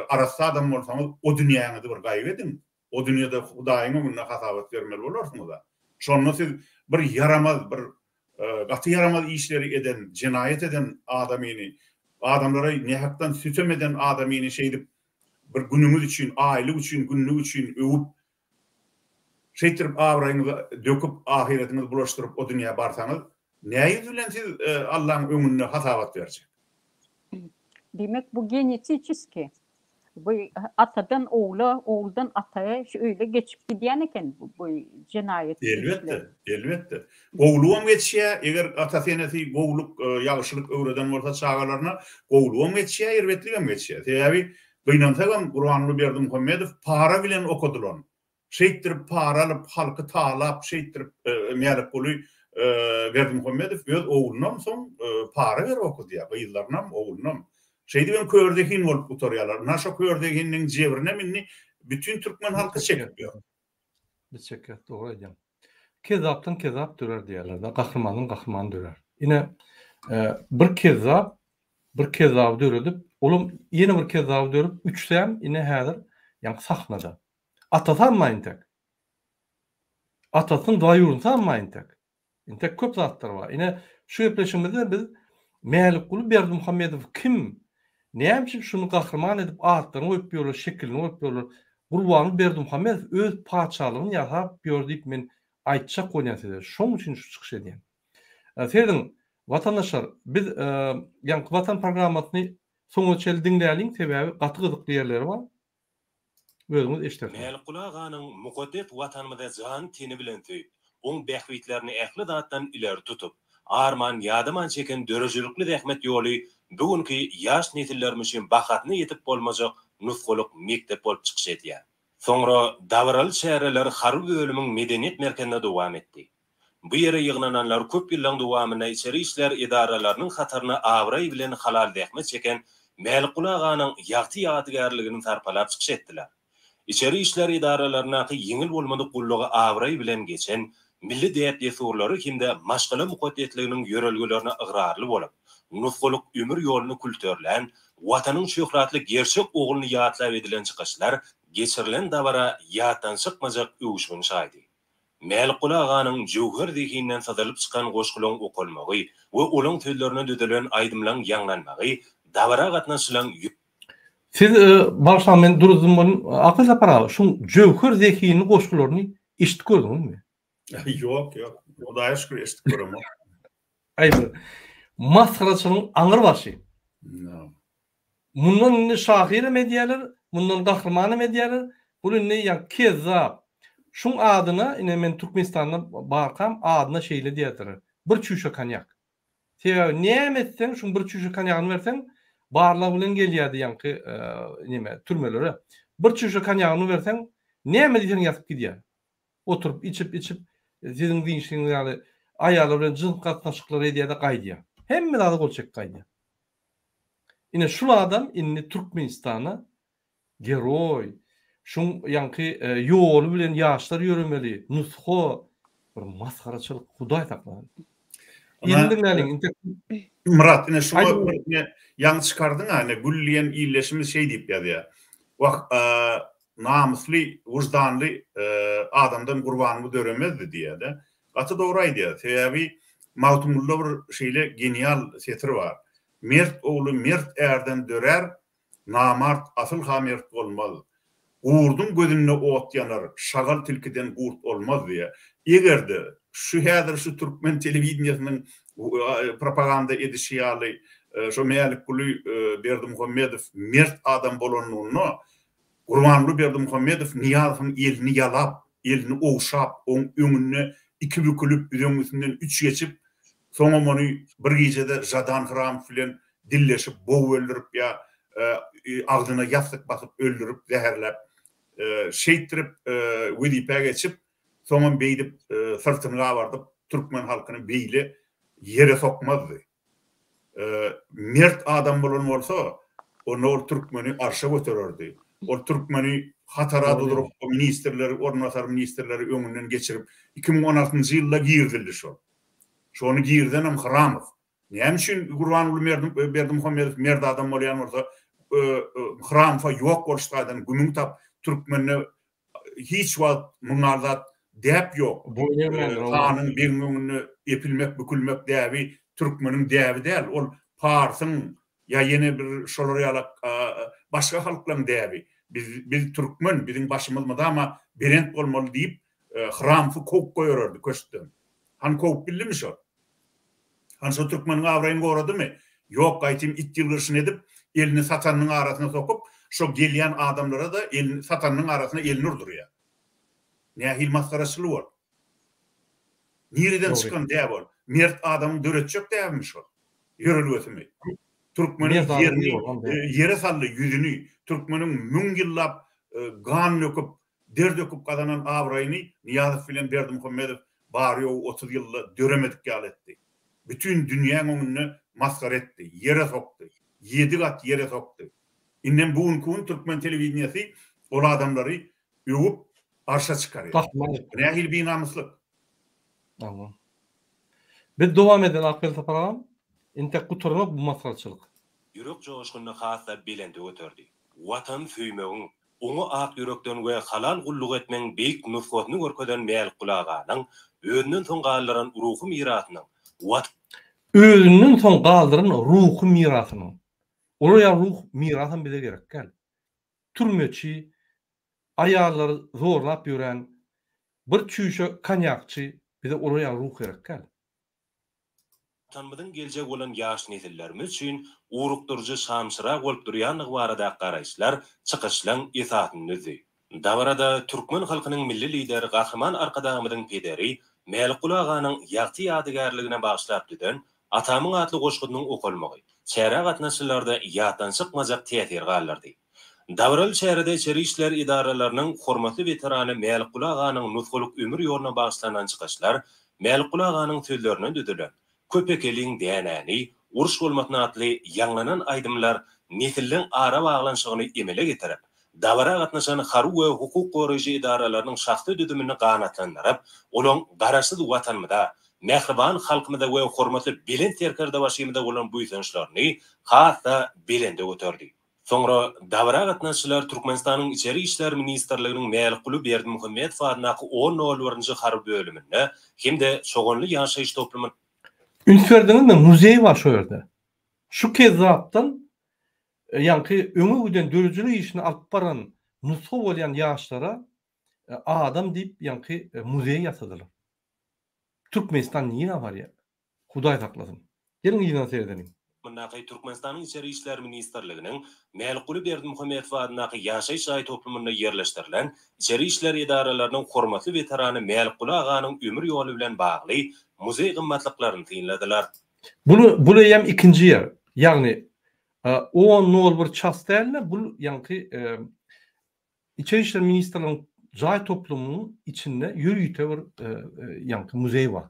arassa adam bolsaňyz, o dünýäňizi bir gaýgy ediň. O dünýede Hudaýyň öňünde hasabat bermeli bolarsyňyz-a. Şonda siz bir ýaramaz, bir gaty ýaramaz işleri eden, jenaýat eden adamyny, adamlara nähakdan sütem eden adamyny şeýdip bir günüňiz üçin, aýlyk üçin, günlük üçin öwüp, şeýtdirip abraýyňyzy döküp, ahyretiňizi bulaşdyryp o dünýä barsaňyz, nä ýüz bilen siz Allaň öňünde hasabat berjek? Diýmek bu genetiçeski. Bu atadan ogla, oguldan ataya şu öýle geçip gidýän eken bu jenaýat işler. Elbetde, elbetde. Gowlugam geçýär, eger atasy-enesi gowluk, ýagşylyk öwreden bolsa çagalaryna, gowlugam geçýär, erbetligem geçýär. Sebäbi gynansagam Gurbanguly Berdimuhamedow para bilen okadylan, Şeýtdirip para alyp, halky talap, şeýtdirip Mälikguly Berdimuhamedow öz oglunam soň para berip okudýar, gyzlarynam, oglunam. Şeýdibem kör zehin bolup gutarýarlar. Ynha şo kör zehinligiň jebrinem indi bütin türkmen halky çekip ýör. Biz çekýäs, dogry aýdýaň. Kezzapdan kezzap dörär diýýärler-de, gahrymandan gahryman dörär. Ine, bir kezzap bir kezzaby döredip, olam ýene bir kezzaby dörüp, üçüsem ine häzir ýaňky sahnada. Atasy amma entek. Atasynyň dwaýurnsy amma entek. Entek köp zatlar bar. Ine, şu gepleşigimizde biz Mälikguly Berdimuhamedow kim? Näme üçin şuny gahryman edip atlaryny goýup ýörler, şekilini goýup ýörler? Gurbanguly Berdimuhamedow öz patyşalygyny ýasap ýör diýip men aýtjak bolýan size. Şoň üçin şu çykyş edýän. Serediň, watandaşlar, biz ýaňky Watan programmasyny soňuna çenli diňläliň, sebäbi gaty gyzykly ýerleri bar. Özüňiz eşdersiňiz. Mälikguly aganyň mukaddes Watanymyzy jany-teni bilen söýüp, oň bähbitlerini ähli zatdan ileri tutup, arman-ýadaman çeken döredijilikli zähmet ýoly bu günki ýaş nesillerimiz üçin bahasyna ýetip bolmajak nusgalyk mekdep bolup çykyş edýär. Soňra dabaraly çäreler harby bölümiň medeniýet merkezinde dowam etdi. Bu ýere ýygnananlar köp ýyllaň dowamynda içeri işler edaralarynyň hatarynda abraý bilen halal zähmet çeken Mälikguly aganyň ýagty ýadygärligini sarpalap çykyş etdiler. Içeri işler edaralaryndaky ýeňil bolmadyk gullugy abraý bilen geçen, milli däp-dessurlary hem-de maşgala mukaddesliginiň ýörelgelerine ygrarly bolup, nusgalyk ömür ýoluny külterlän Watanyň şöhratly gerçek ogluny ýatlap edilen çykyşlar geçirilen dabara ýatdan çykmajak öwüşgin çaýdy. Mälikguly aganyň jöwher zehinden syzylyp çykan goşgulaň okalmagy we olaň sözlerine düzülen aýdymlaň ýaňlanmagy dabara gatnaşylaň Siz bagyşlaň men duruzdym welin Akyl Sapar aga şuň jöwher zehinli goşgularyny eşidip gördüňizmi? Ýok ýok. Hudaýa şükür eşidip göremok. Aý bir masgaraçylygyň aňyr başy. Mundan indi şahyram edýärler, mundan gahrymanam edýärler. Bul indi ýa kezzap. Şuň adyna ine men Türkmenistanda barkam adyna şeýle diýerdiler. Bir çüýşe konýak. Sebäbi näme etseň şuň bir çüýşe konýagyny berseň barlag bilen gelýärdi ýaňky neme türmelere. Bir çüýşe konýagyny berseň näme diýseň ýatyp gidýär. Oturyp içip içip siziň diýişiňiz ýaly aýallar bilen jyns gatnaşyklary edýärde gaýdýar. Hemme zada gol çekip gaýdýar. Ine şul adam indi Türkmenistana geroý, şuň ýaňky ýoly bilen ýaşlar ýöremeli, nusga, bir masgaraçylyk Hudaý saklasyn. Ýene diňläliň intek. Myrat ine şuňa bir ine ýaňy çykardyň-a ine Gül diýen ildeşimiz şeý diýip ýazýar. Wah namysly, wyždanly adamdan Gurbanguly döremezdi diýýär-de. Gaty dogry aýdýar. Sebäbi Magtymgulyda bir şeýle genial setir bar. Mert ogly mert ärden dörär, Namart asyl-ha mert bolmaz. Gurduň gözünde ot ýanar, şagal tilkiden gurt olmaz diýýär. Eger-de şu häzir şu türkmen telewideniýesiniň propaganda edişi ýaly şo Mälikguly Berdimuhamedow mert adam bolanlygynda Gurbanguly Berdimuhamedow Nyýazowyň elini ýalap, elini ogşap, oň öňünde iki bükülip, üzeňňisinden üç geçip, soňam ony bir gijede Žadan Hramow bilen dilleşip, bogup öldürip ýa agzyna ýassyk basyp öldürip, zäherläp, şeýtdirip wezipä geçip, soňam beýdip syrtyny gabardyp, türkmen halkyny beýle ýere sokmazdy. Mert adam bolan bolsa, onda ol türkmeni arşa götererdi. Ol türkmeni hatara durup, ministrleri, orunbasar ministrleri öňünden geçirip, 2016-njy ýylda girizildi şol. Şony girizenem Hramow. Näme üçin Gurbanguly Berdimuhamedow mert adam bolýan bolsa, Hramowa ýok boluş taýdan gümüň tap, türkmende Hiç wagt muňa zat däp ýok. Hanyň, begiň öňünde epilmek, bükülmek däbi türkmeniň däbi däl. Ol parsyň ýa ýene bir şolar ýaly başga halklaryň däbi. Biz, biz türkmen, biziň başymyz mydama belent bolmaly diýip, Hramfy kowup goýbererdi köşkden. Hany kowup bildimi şol? Hany şo türkmeniň abraýyny goradymy? Ýok, gaýtym it ýylgyryşyny edip, elini satanynyň arasyna sokup, şo gelýän adamlara-da elini satanynyň arasyna elini urdurýar. Nähili masgaraçylyk ol? Nireden çykan däp ol? Mert adamyň döretjek däbimi şol? Ýörelgesimi? Türkmeniň ýerini ýere saldy, ýüzüni. Türkmeniň müň ýyllap gan döküp, Der döküp gazanan abraýyny Nyýazow bilen Berdimuhamedow bary-ýogy 30 ýylda döremedik ýaly etdi. Bütin dünýäň öňünde masgara etdi, ýere sokdy. Ýedi gat ýere sokdy. Indem bu günki gün türkmen telewideniýesi ol adamlary öwüp arşa çykarýar. Bu nähili binamyslyk? Tamam. Biz dowam edeli Akgeldi Sapar agam. Entek gutaranok bu masgaraçylyk. Ýürek joşgunyny has-da belende göterdi. Watany söýmegiň, oňa ak ýürekden we halal gulluk etmegiň beýik nusgasyny görkezen Mälikguly aganyň özünden soň galdyran ruhy mirasynyň Wat. Özünden soň galdyran ruhy mirasynyň. Olar ýaly ruh mirasam bize gerek däl. Türmeçi, aýallary zorlap ýören, bir çüýşe konýakçy bize olar ýaly ruh gerek däl. Watanymyzyň geljegi bolan ýaş nesillerimiz üçin ugrukdyryjy şamçyrag bolup durýandygy baradaky garaýyşlar çykyşlaň esasyny düzdi. Dabarada türkmen halkynyň Milli Lideri Gahryman Arkadagymyzyň pederi Mälikguly aganyň ýagty ýadygärligine bagyşlap düzen Atamyň atly goşgusynyň okalmagy çärä gatnaşyjylarda ýatdan çykmajak täsir galdyrdy. Dabaraly çärede içeri işler edaralarynyň hormatly weterany Mälikguly aganyň nusgalyk ömür ýoluna bagyşlanan çykyşlar. Mälikguly aganyň sözlerine düzülen Köp ekeliň dänäni, Uruş bolmasyn atly ýaňlanan aýdymlar nesilleň arabaglanyşygyny emele getirip, dabara gatnaşan harby we hukuk goraýjy edaralarynyň şahsy düzümini ganatlandyryp, olaň Garaşsyz Watanymyza, mähriban halkymyza we hormatly Belent Serkerdebaşymyza bolan buýsançlaryny has-da belende göterdi. Soňra dabara gatnaşyjylar Türkmenistanyň Içeri işler ministrliginiň Mälikguly Berdimuhamedow adyndaky on nol birinji harby bölüminde hem-de Çoganly ýaşaýyş toplumynda Üns berdiňizmi, muzeý bar şo ýerde. Şu kezzapdan ýaňky öňe giden döredijilik işini alyp baran nusga bolýan ýaşlara adam diýip ýaňky muzeý ýasadylar. Türkmenistan nirä barýar? Hudaý saklasyn. Geliň yzyna seredeliň. Mundaky Türkmenistanyň Içeri işler ministrliginiň Mälikguly Berdimuhamedow adyndaky ýaşaýyş jaý toplumynda ýerleşdirilen Içeri işler edaralarynyň hormatly weterany Mälikguly aganyň ömür ýoly bilen bagly muzeý gymmatlyklaryny synladylar. Bul bul eýýäm ikinji ýer. Ýagny on nol bir ças dälde bul ýaňky Içeri işler ministrliginiň jaý toplumynyň içinde ýörite bir ýaňky muzeý bar.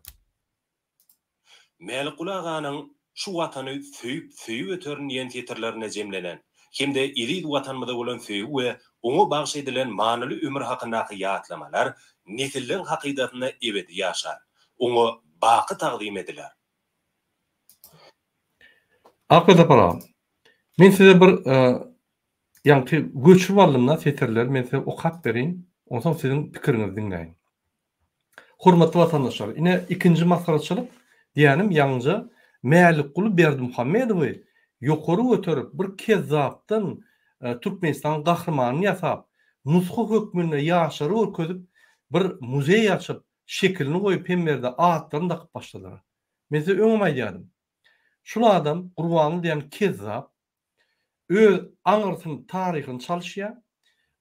Mälikguly aganyň Şu Watany söýüp, söýüp öterin diýen setirlerinde jemlenen hem-de eziz Watanymyza bolan söýgi we oňa bagyş edilen manyly ömür hakyndaky ýatlamalar nesilleň hakydasynda ebedi ýaşar, oňa baky tagzym ediler. Akberdi Sapar aga, men size bir Ýaňky göçürip aldym-da setirleri men size okap bereýin, onsoň siziň pikiriňizi diňläýin. Hormatly watandaşlar, ine ikinji masgaraçylyk diýýänim ýaňyja Mälikguly Berdimuhamedowy ýokary göterip bir kezzapdan Türkmenistanyň gahrymanyny ýasap, nusga hökmünde ýaşlara görkezip bir muzeý açyp, şekilini goýup hemme ýerde atlaryny dakyp başladylar. Men size öňem aýdýardym. Şul adam Gurbanguly diýen kezzap öz aňyrsyny taryhyny çalyşýar,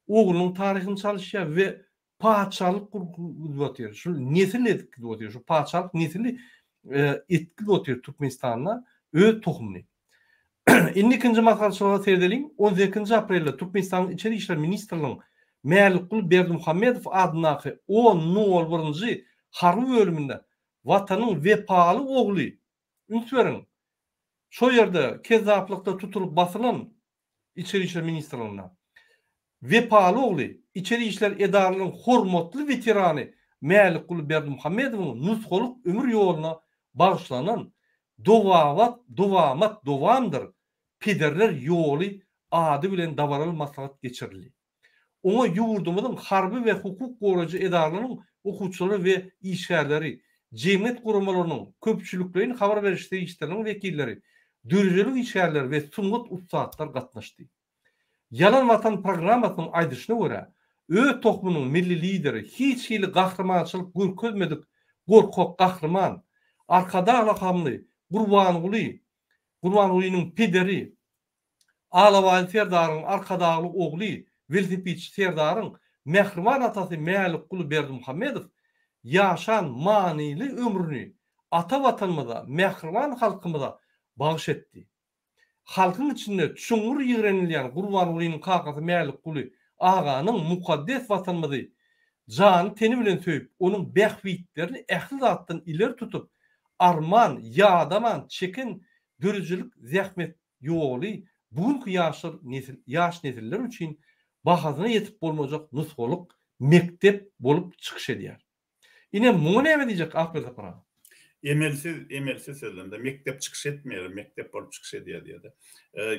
oglunyň taryhyny çalyşýar we patyşalyk gurup otyr. Şu nesil edip gidip otyr. Şu patyşalyk nesili edip gidip otyr Türkmenistanda öz tohumyny. Indi ikinji maslahatçylyga seredeliň. On sekizinji aprelde Türkmenistanyň Içeri işler ministrliginiň Mälikguly Berdimuhamedow adyndaky on nol birinji harby bölüminde Watanyň wepaly ogly Üns beriň! Şo ýerde kezzaplykda tutulyp basylan Içeri işler ministrliginde wepaly ogly, içeri işler edaralarynyň hormatly weterany Mälikguly Berdimuhamedowyň nusgalyk ömür ýoluna bagyşlanan Dowabat, dowamat dowamdyr, pederler ýoly ady bilen dabaraly maslahat geçirildi. Oňa ýurdumyzyň harby we hukuk goraýjy edaralarynyň okuwçylary we işgärleri, jemgyýet guramalarynyň, köpçülikleýin habar beriş serişdeleriniň wekilleri, döredijilik işgärleri we sungat ussatlary gatnaşdy. Ýalan Watan programmasynyň aýdyşyna görä, öz tohumynyň milli Lideri hiç hili gahrymançylyk görkezmedik gorkak gahryman, Arkadag lakamly Gurbanguly, Gurbangulynyň pederi, Alabaýly serdaryň arkadagly ogly, welosipedçi Serdaryň mähriban atasy Mälikguly Berdimuhamedow ýaşan manyly ömrüni ata Watanymyza, mähriban halkymyza bagyş etdi. Halkyň içinde çuňňur ýigrenilýän Gurbangulynyň kakasy Mälikguly aganyň mukaddes Watanymyzy jany-teni bilen söýüp, onuň bähbitlerini ähli zatdan ileri tutup, arman, ýadaman çeken döredijilik zähmet ýoly bu günki ýaşlar nesil ýaş nesiller üçin bahasyna ýetip bolmajak nusgalyk mekdep bolup çykyş edýär. Ine muňa näme diýjek Akberdi Sapar aga? Emelsiz, emelsiz sözlemde mekdep çykyş etmeýär, mekdep bolup çykyş edýär diýýär-de.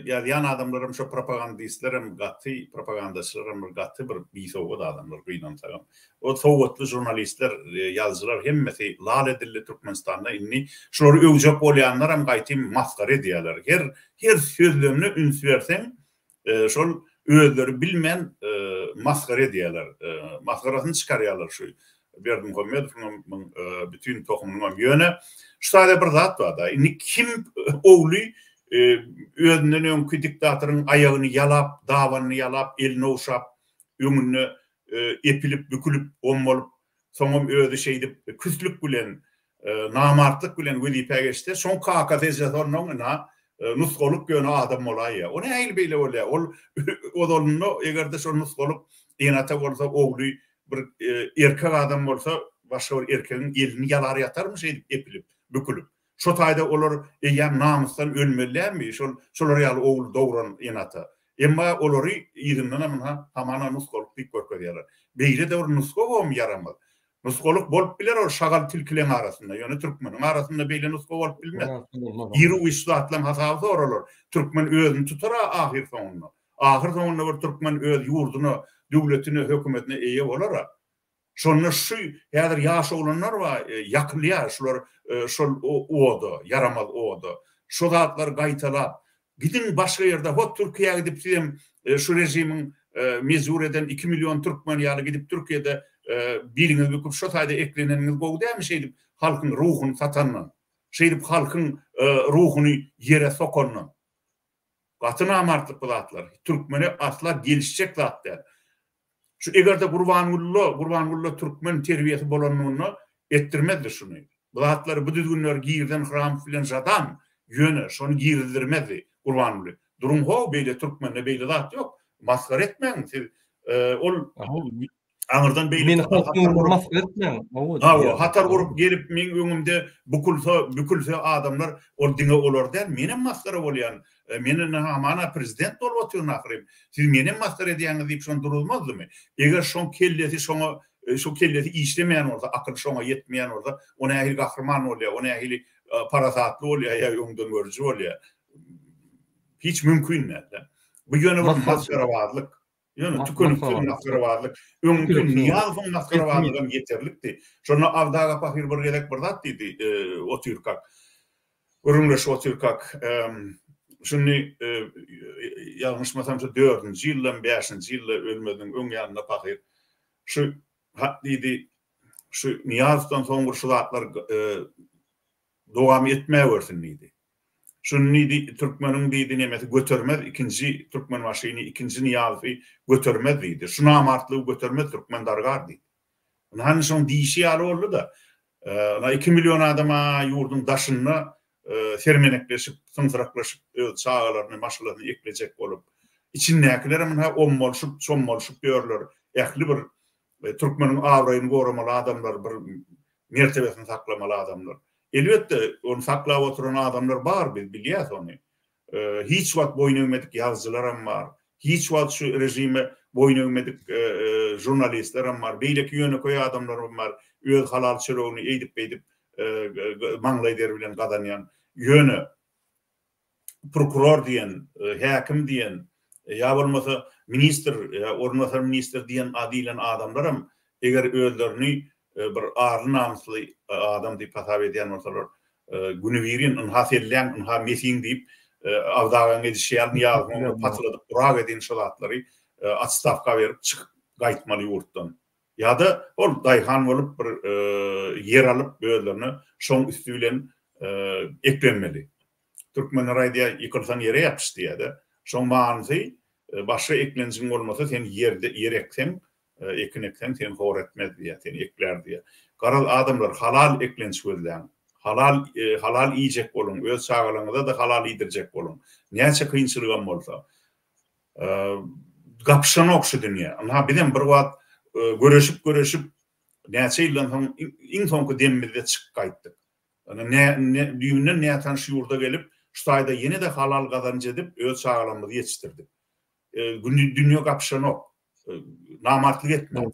Ýazýan adamlaram şo propagandistlerem gaty, propagandaçylaram bir gaty bir bisowat adamlar gynansagam. O sowatly žurnalistler, ýazyjylar hemmesi lal edildi Türkmenistanda indi şulary öwjek bolýanlaram gaýtym masgara edýärler. Her her sözlemine üns berseň şol özleri bilmän masgara edýärler. Masgarasyny çykarýarlar şu Berdimuhamedowyňam bütin tohumynyňam. Ýöne şu taýda bir zat barda indi kim ogly özünden öňki diktatoryň aýagyny ýalap, dabanyny ýalap, elini ogşap öňünde epilip, bükülip, gom bolup, soňam özi şeýdip küslük bilen, namartlyk bilen wezipä geçse, şoň kakasy ejesi onnoň ynha nusgalyk ýöne adam bolaýýar. O nähili beýle bolýar? Ol ozalynda eger-de şol nusgalyk ene-ata bolsa, ogly bir erkek adam bolsa, başga bir erkegiň elini ýalar ýatarmy şeýdip epilip, bükülip. Şo taýda olar eýýäm namysdan ölmeli dälmi, şol şolar ýaly ogul dogran ene-ata. Emma olary yzyndanam ynha hamana nusgalyk diýip görkezýärler. Beýle-de bir nusga bom ýaramaz. Nusgalyk bolup biler ol şagal tilkileň arasynda, ýöne türkmeniň arasynda beýle nusga bolup bilmez. Iru-giç şu zatlaň hasaby soralar. Türkmen özüni tutar-a ahyr soňunda. Ahyr soňunda bir türkmen öz ýurduna, döwletine, hökümetine eýe bolar-a. Şonda şu häzir ýaş oglanlar bar, ýakylýar şular şol oda, ýaramaz oda. Şo zatlary gaýtalap, gidiň başga ýerde, hot Türkiýä gidip sizem şu režimiň mejbur eden iki million türkmen ýaly gidip Türkiýede biliňizi büküp şo taýda ekleneniňiz gowy dälmi şeýdip halkyň ruhuny satandan, şeýdip halkyň ruhuny ýere sokandan. Gaty namartlyk bu zatlar. Türkmene asla gelişjek zat däl. Şu egerde Gurbangulla, Gurbangulla türkmen terbiýesi bolanlygynda etdirmezdi şuny. Bu zatlary, bu düzgünleri girizen Hramow bilen Žadan, ýöne şony girizdirmezdi Gurbanguly. Duruň how beýle türkmende beýle zat ýok. Masgara etmäň siz. Ol Aňyrdan beýle Meni halkyň öňünde masgara etmäň. Hawa, hatar gurup gelip meň öňümde bukulsa, bükülse adamlar, ol diňe olar däl, menem masgara bolýan. Men indi hamana prezident bolup otyryn ahyryn. Siz menem masgara edýäňiz diýip şony duruzmazdymy? Eger şoň kellesi şoňa, şo kellesi işlemeýän bolsa, akyly şoňa ýetmeýän bolsa, o nähili gahryman bolýar, o nähili parasatly bolýar ýa öňdengörüji bolýar? Hiç mümkin däl. Bu ýöne bir masgarabazlyk. Ýöne tükeniksiz masgarabazlyk. Öňki Nyýazowyň masgarabazlygam ýeterlikdi. Şonda Abdy aga pahyr bir gezek bir zat diýdi otyrkak. Gürrüňleşip otyrkak. Şuny ýalňyşmasam şu dördünji ýyldamy, bäşinji ýylda ölmeziniň öň ýanynda pahyr şu hat diýdi, şu Nyýazowdan soň bir şu zatlar dowam etmäwersin diýdi. Şuny diýdi, türkmeniň diýdi nemesi götermez, ikinji Türkmenbaşyny, ikinji Nyýazowy götermez diýdi. Şu namartlygy götermez türkmen dargar diýdi. Ynha indi şoň diýşi ýaly boldy-da. Ynha iki million adam-a ýurduň daşynda sermenekleşip, syňsyraklaşyp öz çagalaryny, maşgalasyny eklejek bolup. Içindäkilerem ynha ommalyşyp, çommalyşyp ýörler. Ähli bir türkmeniň abraýyny goramaly adamlar, bir mertebesini saklamaly adamlar. Elbetde, ony saklap oturan adamlar bar, biz bilýäs ony. Hiç wagt boýun egmedik ýazyjylaram bar. Hiç wagt şu režime boýun egmedik žurnalistlerem bar. Beýleki ýönekeý adamlaram bar, öz halal çöregini eýdip-beýdip maňlaý deri bilen gazanýan. Ýöne prokuror diýen, häkim diýen, ýa bolmasa ministr, ýa orunbasar ministr diýen diýlen adamlaram eger özlerini bir arly-namysly adam diýip hasap edýän bolsalar, günübirin ynha selläň, ynha mesiň diýip, Abdy agaň edişi ýaly Nyýazowyň öňünde patyladyp durak edin şo zatlary otstawka berip çykyp gaýtmaly ýurtdan. Ýa-da ol daýhan bolup bir ýer alyp özlerine şoň üsti bilen eklenmeli. Türkmenler aýdýar, ýykylsaň ýere ýapyş diýýär-de. Şoň manysy başga eklenjiň bolmasa sen ýerde ýer ekseň, ekin ekseň seni hor etmez diýýär, seni eklär diýýär. Garaz adamlar halal eklenç gözläň. Halal halal iýjek boluň, öz çagalaryňyza-da halal iýdirjek boluň. Näçe kynçylygam bolsa. Gapyşanok şu dünýä. Ynha bizem bir wagt göreşip-göreşip näçe ýyldan soň iň soňky demimizde çykyp gaýtdyk. Ine düýbünden nätanyş ýurda gelip, şu taýda ýene-de halal gazanç edip, öz çagalarymyzy ýetişdirdik. Dünýe gapyşanok. Namartlyk etmäň.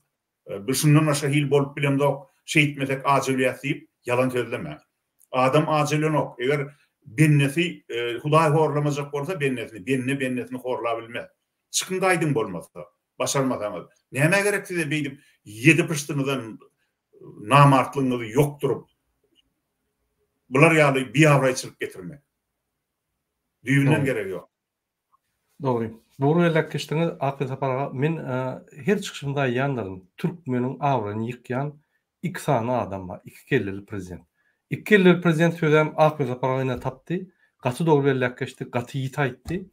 Biz şundan başga hil bolup bilemzok, şeýtmesek aç ölýäs diýip, ýalan sözlemäň. Adam aç ölenok. Eger bendesi Hudaý horlamajak bolsa bendesini, bende bendesini horlabilmez. Çykyň gaýdyň bolmasa, başarmasaňyz. Nämä gerek size beýdip ýedi pyşdyňyzdan namartlygyňyzy ýokduryp, bular ýaly biabraýçylyk getirmek. Düýbünden geregi ýok. Dogry. Dogry belläp geçdiňiz Akyl Sapar aga. Men her çykyşymda aýdýandyryn, türkmeniň abraýyny ýykýan iki sany adam bar, iki kelleli prezident. Iki kelleli prezident sözem Akyl Sapar aga ine tapdy. Gaty dogry belläp geçdi, gaty ýiti aýtdy.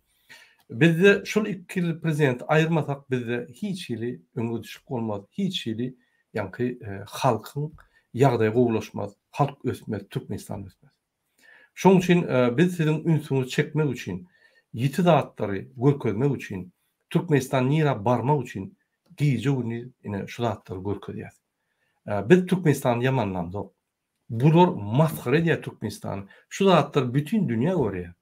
Bizde şol iki kelleli prezidenti aýyrmasak bizde hiç hili öňe gidişlik bolmaz, hiç hili ýaňky halkyň ýagdaýy gowulaşmaz, halk ösmez, Türkmenistan ösmez. Şonuň üçin biz siziň ünsüňizi çekmek üçin, ýiti zatlary görkezmek üçin, Türkmenistan nirä barmak üçin gije-gündiz ine şu zatlary görkezýäs. Biz Türkmenistany ýamanlamzok. Bular masgara edýär Türkmenistany. Şu zatlary bütin dünýä görýär.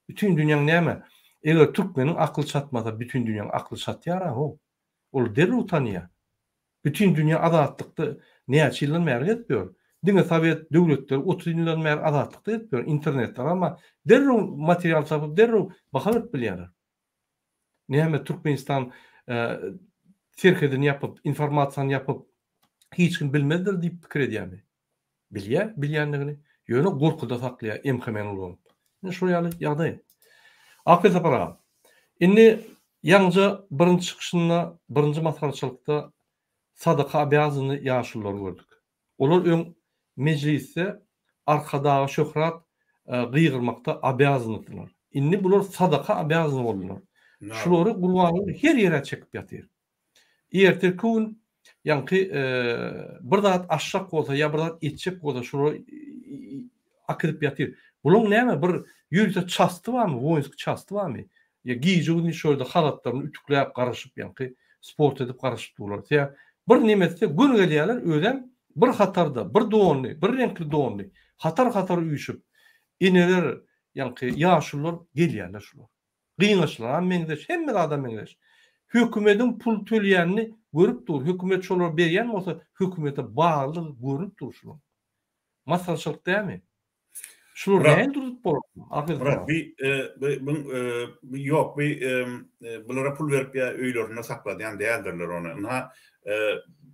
Bütin dünýäň näme? Eger türkmeniň akly çatmasa bütin dünýäň akly çatýar-a how. Ol derrew tanýar. Bütin dünýä azatlykda näçe ýyldan bäri gezip ýör. Diňe sowet döwletleri 30 ýyldan bäri azatlykda gezip ýör. Internetler amma derrew material tapyp derrew baha berip bilýärler. Näme Türkmenistan serhedini ýapyp, informasiýany ýapyp hiç kim bilmezdir diýip pikir edýärmi? Bilýär bilýändigini, ýöne gorkuda saklaýar MHM-ni ulanyp. Ine şol ýaly ýagdaý. Aferin Sapar aga. Indi ýaňyja birinji çykyşynda, birinji masgaraçylykda sadaka obýazany ýaşululary gördük. Olar öň mejlisde Arkadaga şöhrat gygyrmakda obýazanydylar. Indi bular sadaka obýazany boldular. Şulary Gurbanguly her ýere çekip ýatyr. Ertirki gün ýaňky bir zat aşjak bolsa ýa bir zat etjek bolsa şulary akidip ýatyr. Bulaň näme bir ýörite çasty barmy, woýnskiý çasty barmy? Ýa gije-gündiz şo ýerde halatlaryny ütükläp garaşyp ýaňky sport edip garaşyp durlar. Sebäbi bir neme etse göni gelýärler özem bir hatarda bir donly, bir reňkli donly hatar-hatar üýşüp eneler ýaňky ýaşulular gelýärler şular. Gyňaçlaram meňzeş, hemme zadam meňzeş. Hökümediň pul töleýänini görüp dur, hökümet şolara berýän bolsa hökümete baglydygy görnüp dur şularyň. Masgaraçylyk dälmi? Şulary nähili durzup bolar? Myrat, bi bi ýok, bi bulara pul berip ýa öýlerinde sakladýan däldirler ony. Ynha,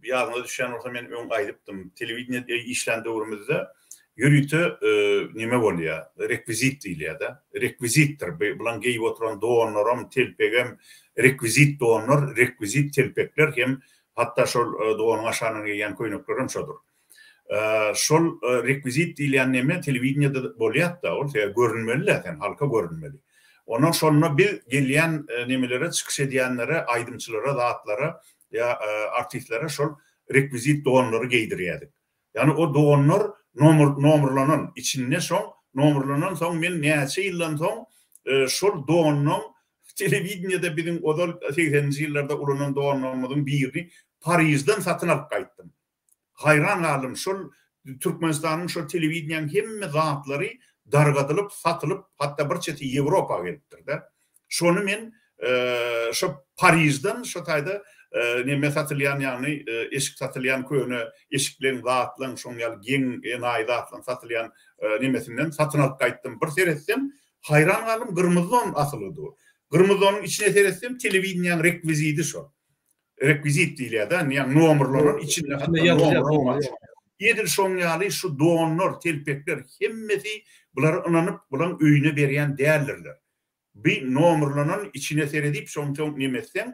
ýadyňyza düşýän bolsa men öň aýdypdym, telewideniýede işlän döwrümizde ýörite neme bolýar, rekwizit diýilýär-de. Rekwizitdir, bi bulaň geýip oturan donlaram, telpegem rekwizit donlar, rekwizit telpekler hem hatda şol donuň aşagyndan geýýän köýneklerem şodur. Şol rekwizit diýilýän neme telewideniýede bolýat-da ol, sebäbi görünmeli-dä sen, halka görünmeli. Ondan şonda biz gelýän nemelere, çykyş edýänlere, aýdymçylara, zatlara ýa artistlere şol rekwizit donlary geýdirýädik. Ýagny o donlar nomer nomerlanan, içinde şoň nomerlanan soň men näçe ýyldan soň şol dondan telewideniýede biziň ozal segseninji ýyllarda ulanan donlarymyzyň birini Parižden satyn alyp gaýtdym. Haýran galdym, şol Türkmenistanyň şol telewideniýäň hemme zatlary dargadylyp, satylyp, hatda bir çeti Ýewropa gelipdir-de. Şony men şo Parižden şo taýda neme satylýan, ýagny eşik satylýan köne eşikleň, zatlaň, şoň ýaly geň, enaýy zatlaň satylýan nemesinden satyn alyp gaýtdym. Bir seretsem, haýran galdym, gyrmyzy don asylgy dur. Gyrmyzy donuň içine seretsem, telewideniýäň rekwizidi şol. Rekwizit diýilýär-dä, ýagny nomerlanan içinde hatda nomeram bar. Edil şoň ýaly şu donlar, telpekler hemmesi bulara ynanyp bulaň öýüne berýän däldirler. Bi nomerlanan içine seredip şoň soň neme etseň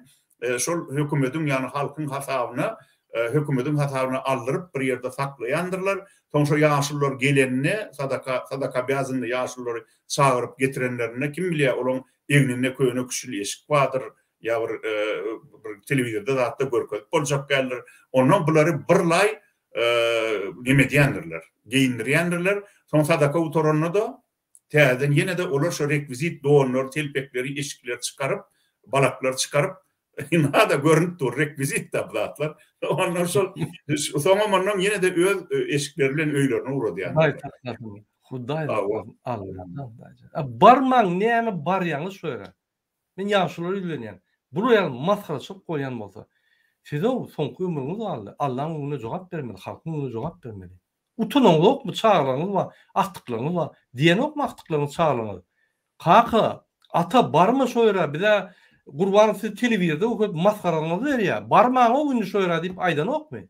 şol hökümediň ýagny halkyň hasabyna hökümediň hasabyna aldyryp bir ýerde saklaýandyrlar. Soň şo ýaşulular gelende sadaka sadaka obýazanly ýaşululary çagyryp getirenlerinde kim bilýär olaň egninde köne küşül eşik bardyr ýa bir bir telewizorda zatda görkezip boljak däldir. Ondan bulary birlaý neme edýändirler, geýindirýändirler. Soň sadaka gutaranda-da täzeden ýene-de olar şo rekwizit donlary, telpekleri, eşikleri çykaryp, balaklary çykaryp, ynha-da görnüp dur, rekwizit-dä bu zatlar. Ondan şol soňam ondan ýene-de öz eşikleri bilen öýlerine ugradýandyr. Hudaý saklasyn. Hudaý saklasyn. Alladan. Barmaň, näme barýaňyz şo ýere? Men ýaşulara ýüzlenýän. Bular ýaly masgaraçylyk bolýan bolsa, siz-ow soňky ömrüňiz galdy, Allaň öňünde jogap bermeli, halkyň öňünde jogap bermeli. Utanaňzokmy, çagalaryňyz bar, agtyklaryňyz bar, diýenokmy agtyklaryňyz, çagalaryňyz? Kaka, ata barma şo ýere, biz-ä Gurbanow sizi telewizorda görkezip masgaraňyzy berýär, barmaň-ow indi şo ýere diýip aýdanokmy?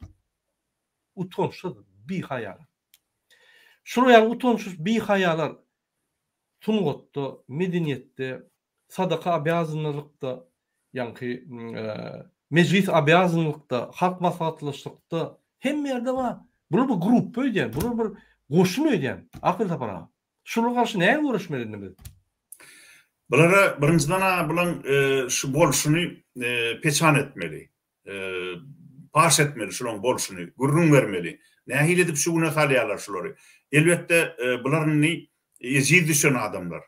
Utançsyz, bihaýalar. Şular ýaly utançsyz, bihaýalar sungatda, medeniýetde, sadaka obýazanlylykda, ýaňky mejlis obýazanlykda, halk maslahatlaşlykda hemme ýerde bar. Bular bir gruppa öýdýän, bular bir goşun öýdýän. Akyl Sapar aga. Şulara garşy näme göreşmeli indi biz? Bulara birinjiden-ä bulaň şu bolşuny peçan etmeli. Paş etmeli şulaň bolşuny, gürrüň bermeli. Nähili edip şu güne salýarlar şulary. Elbetde, bular indi ejiz düşen adamlar.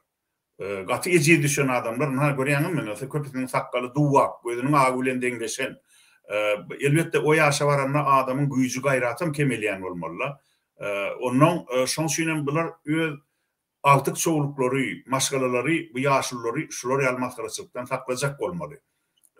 Gaty ejiz düşen adamlar. Ynha, görýäňizmi, köpüsiniň sakgaly duwak, gözüniň agy bilen deňleşen. Elbetde, o ýaşa baranda adamyň güýji, gaýratam kemelýän bolmaly-da. Onnoň şoň üçin hem bular öz agtyk-çowluklary, maşgalalary bu ýaşululary şular ýaly masgaraçylykdan saklajak bolmaly.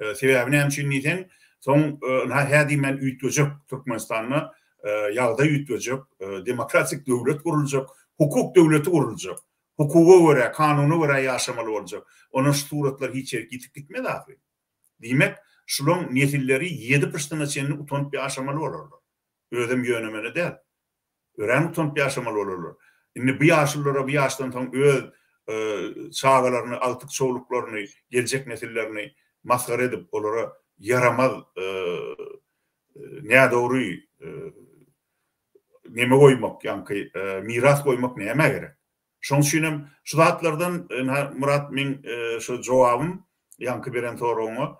Sebäbi näme üçin diýseň, soň ynha hä diýmän üýtgejek Türkmenistanda ýagdaý üýtgejek, demokratik döwlet guruljak, hukuk döwleti guruljak. Hukuga görä, kanuna görä ýaşamaly boljak. Ondan şu suratlar hiç ýerik ýitip gitmez ahyryn. Diýmek, şulaň nesilleri ýedi pyşdyna çenli utanyp ýaşamaly bolarlar. Özem ýöne-möne däl. Örän utanyp ýaşamaly bolarlar. Indi bu ýaşululara bu ýaşdan soň öz çagalaryny, agtyk-çowluklaryny, geljek nesillerini masgara edip, olara ýaramaz, nädogry neme goýmak, ýaňky miras goýmak nämä gerek? Şoň üçin hem şu zatlardan ynha Myrat meň şu jogabym ýaňky beren soragyňa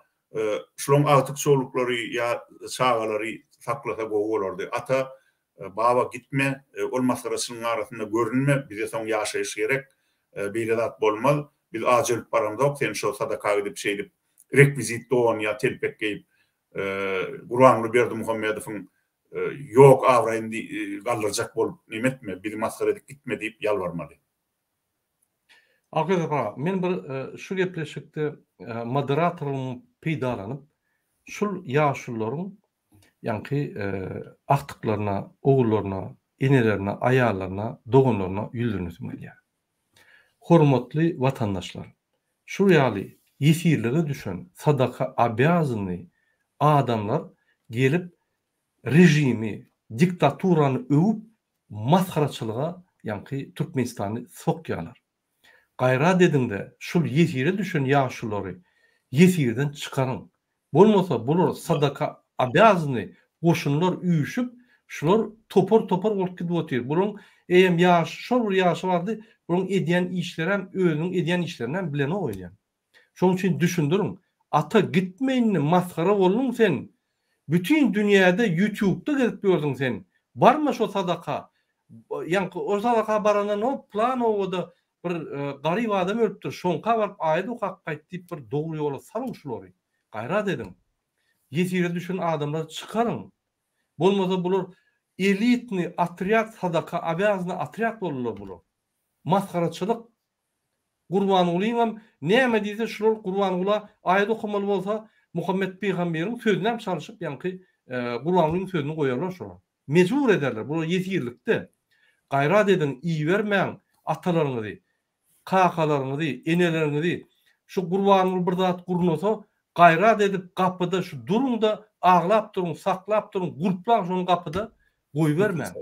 şulaň agtyk-çowluklary ýa çagalary saklasa gowy bolardy. Ata, baba gitme, ol masgaraçylygyň arasynda görünme, bize soň ýaşaýyş gerek, beýle zat bolmaz, biz aç ölüp baramzok, sen şo sadaka gidip şeýdip rekwizit don ýa telpek geýip Gurbanguly Berdimuhamedowyň Ýok abraýyny galdyrjak bolup neme etme, bizi masgara edip gitme diýip ýalbarmaly. Alkyş aga, men bir şu gepleşikde moderatorlygymy peýdalanyp, şul ýaşulularyň ýaňky agtyklaryna, ogullaryna, enelerine, aýallaryna, doganlaryna ýüzlenesim gelýär. Hormatly watandaşlar, şul ýaly ýesirlige düşen sadaka obýazanny adamlar gelip režimi, diktaturany öwüp masgaraçylyga ýaňky Türkmenistany sokýarlar. Gaýrat ediňde şul ýesire düşen ýaşulary ýesirden çykaryň. Bolmasa bular sadaka obýazny goşunlar üýşüp şular topar topar bolup gidip otyr. Bularyň eýem ýaşy şol bir ýaşy bardy bularyň edýän işlerem özüniň edýän işlerinem bilenok öýdýän. Şoň üçin düşündiriň. Ata gitme indi masgara bolduň sen. Bütin dünýäde ýutubda gezip ýördüň sen. Barma şo sadaka. Ýaňky o sadaka baranda no plan obada bir garyp adam ölüpdir şoňka baryp aýat okap gaýt diýip bir dogry ýola salyň şulary. Gaýrat ediň. Ýesire düşen adamlary çykaryň. Bolmasa bular elitny otrýad sadaka obýazny otrýad boldular bular. Masgaraçylyk. Gurbangulyňam näme diýse şular Gurbangula aýat okamaly bolsa Muhammet pygamberiň sözünem çalşyp ýaňky Gurbangulyň sözüni goýarlar şolar. Mejbur ederler bular ýesirlikde. Gaýrat ediň ibermäň atalaryňyzy, kakalaryňyzy, eneleriňizi şu Gurbanguly bir zat gurnasa gaýrat edip gapyda şu duruňda aglap duruň saklap duruň gulplaň şony gapyda goýbermäň.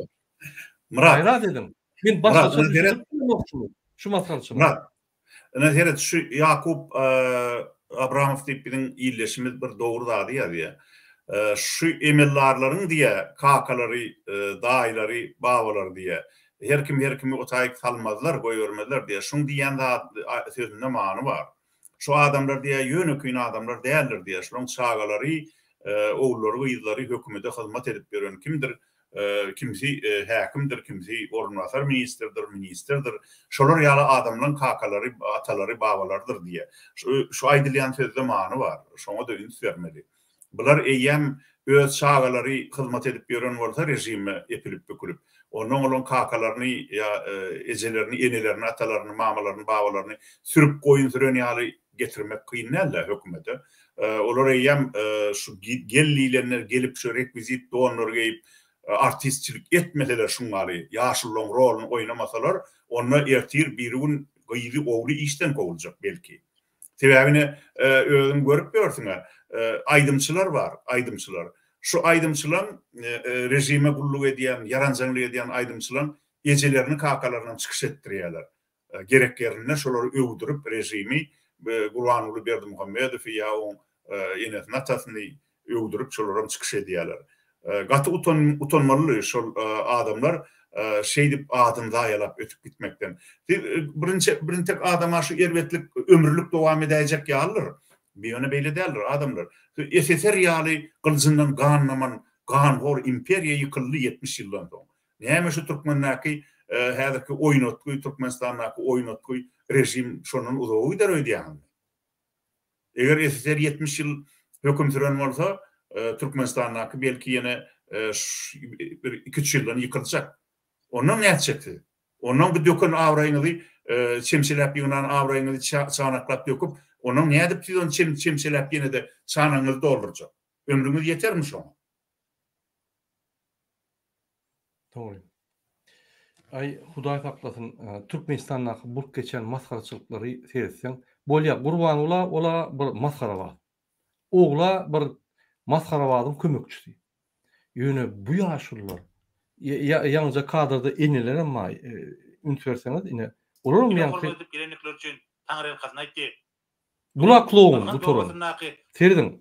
Myrat. Gaýrat ediň. Men başgaça düşünip bilemok şuny. Şu masgaraçylygy. Myrat. Ine seret şu Ýakup Abramow diýip biziň ildeşimiz bir dogry zady ýazýar. Şu emeldarlaryň diýýär kakalary, daýylary, babalary diýýär. Her kim her kimi otaýyk salmazlar, goýbermezler diýýär. Şuň diýýän zat sözünde many bar. Şu adamlar diýýär ýönekeýin adamlar däldir diýýär. Şularyň çagalary, ogullary, gyzlary hökümete hyzmat edip ýören kimdir? Kimsi häkimdir, kimsi orunbasar ministrdir, ministrdir. Şolar ýaly adamlaryň kakalary, atalary, babalarydyr diýýär. Şu aýdylýan sözde many bar. Şoňa-da üns bermeli. Bular eýýäm öz çagalary hyzmat edip ýören bolsa režime epilip-bükülip, onnoň olaň kakalaryny ýa ejelerini, enelerini, atalaryny, mamalaryny, babalaryny sürüp goýun süren ýaly getirmek kyn däl-dä hökümete. Olar eýýäm şu gel diýlende gelip şu rekwizit donlary geýip artistçilik etmeseler şuň ýaly ýaşululaň roluny oýnamasalar onda ertir birigün gyzy ogly işden kowuljak belki. Sebäbi ine özüň görüp ýörsüň-ä aýdymçylar bar aýdymçylar. Şu aýdymçylaň režime gulluk edýän ýaranjaňlyk edýän aýdymçylaň ejelerini kakalarynam çykyş etdirýärler. Gerek ýerinde şolary öwdürip režimi Gurbanguly Berdimuhamedowy ýa oň enesini atasyny öwdürip şolaram çykyş edýärler. Gaty utanmaly şol adamlar şeýdip adyny zaýalap ötüp gitmekden. Siz birinji birintek adama şu erbetlik ömürlik dowam edäýjek ýalydyr. Ýöne beýle däldir adamlar. SSR ýaly gyljyndan gan daman ganhor imperiýa ýykyldy 70 ýyldan soň. Näme şu türkmendäki häzirki oýnatgy, Türkmenistandaky oýnatgy režim şondan uzaga gider öýdýäňizmi? Eger SSR 70 ýyl höküm süren bolsa, Türkmenistandaky belki ýene bir iki-üç ýyldan ýykyljak. Ondan nätjek siz? Ondan bu döken abraýyňyzy çemçeläp ýygnan abraýyňyzy çanaklap döküp, ondan nädip siz ony çemçeläp ýene-de çanagyňyzy doldurjak? Ömrüňiz ýetermi şoňa? Dogry. Aý, Hudaý saklasyn, Türkmenistandaky bolup geçýän masgaraçylyklary seretseň, bolýa, Gurbangula ola bir masgarabaz. Ogla bir masgarabazyň kömekçisi. Ýöne bu ýaşulular, ýaňyja kadrda enelerem bar, üns berseňiz, ine, olaram Ine ýaňky. hormat edip gelendikleri üçin taňryýalkasyn aýtdy. Bula kloun Ynsan gutaran. obasyndaky. Serediň.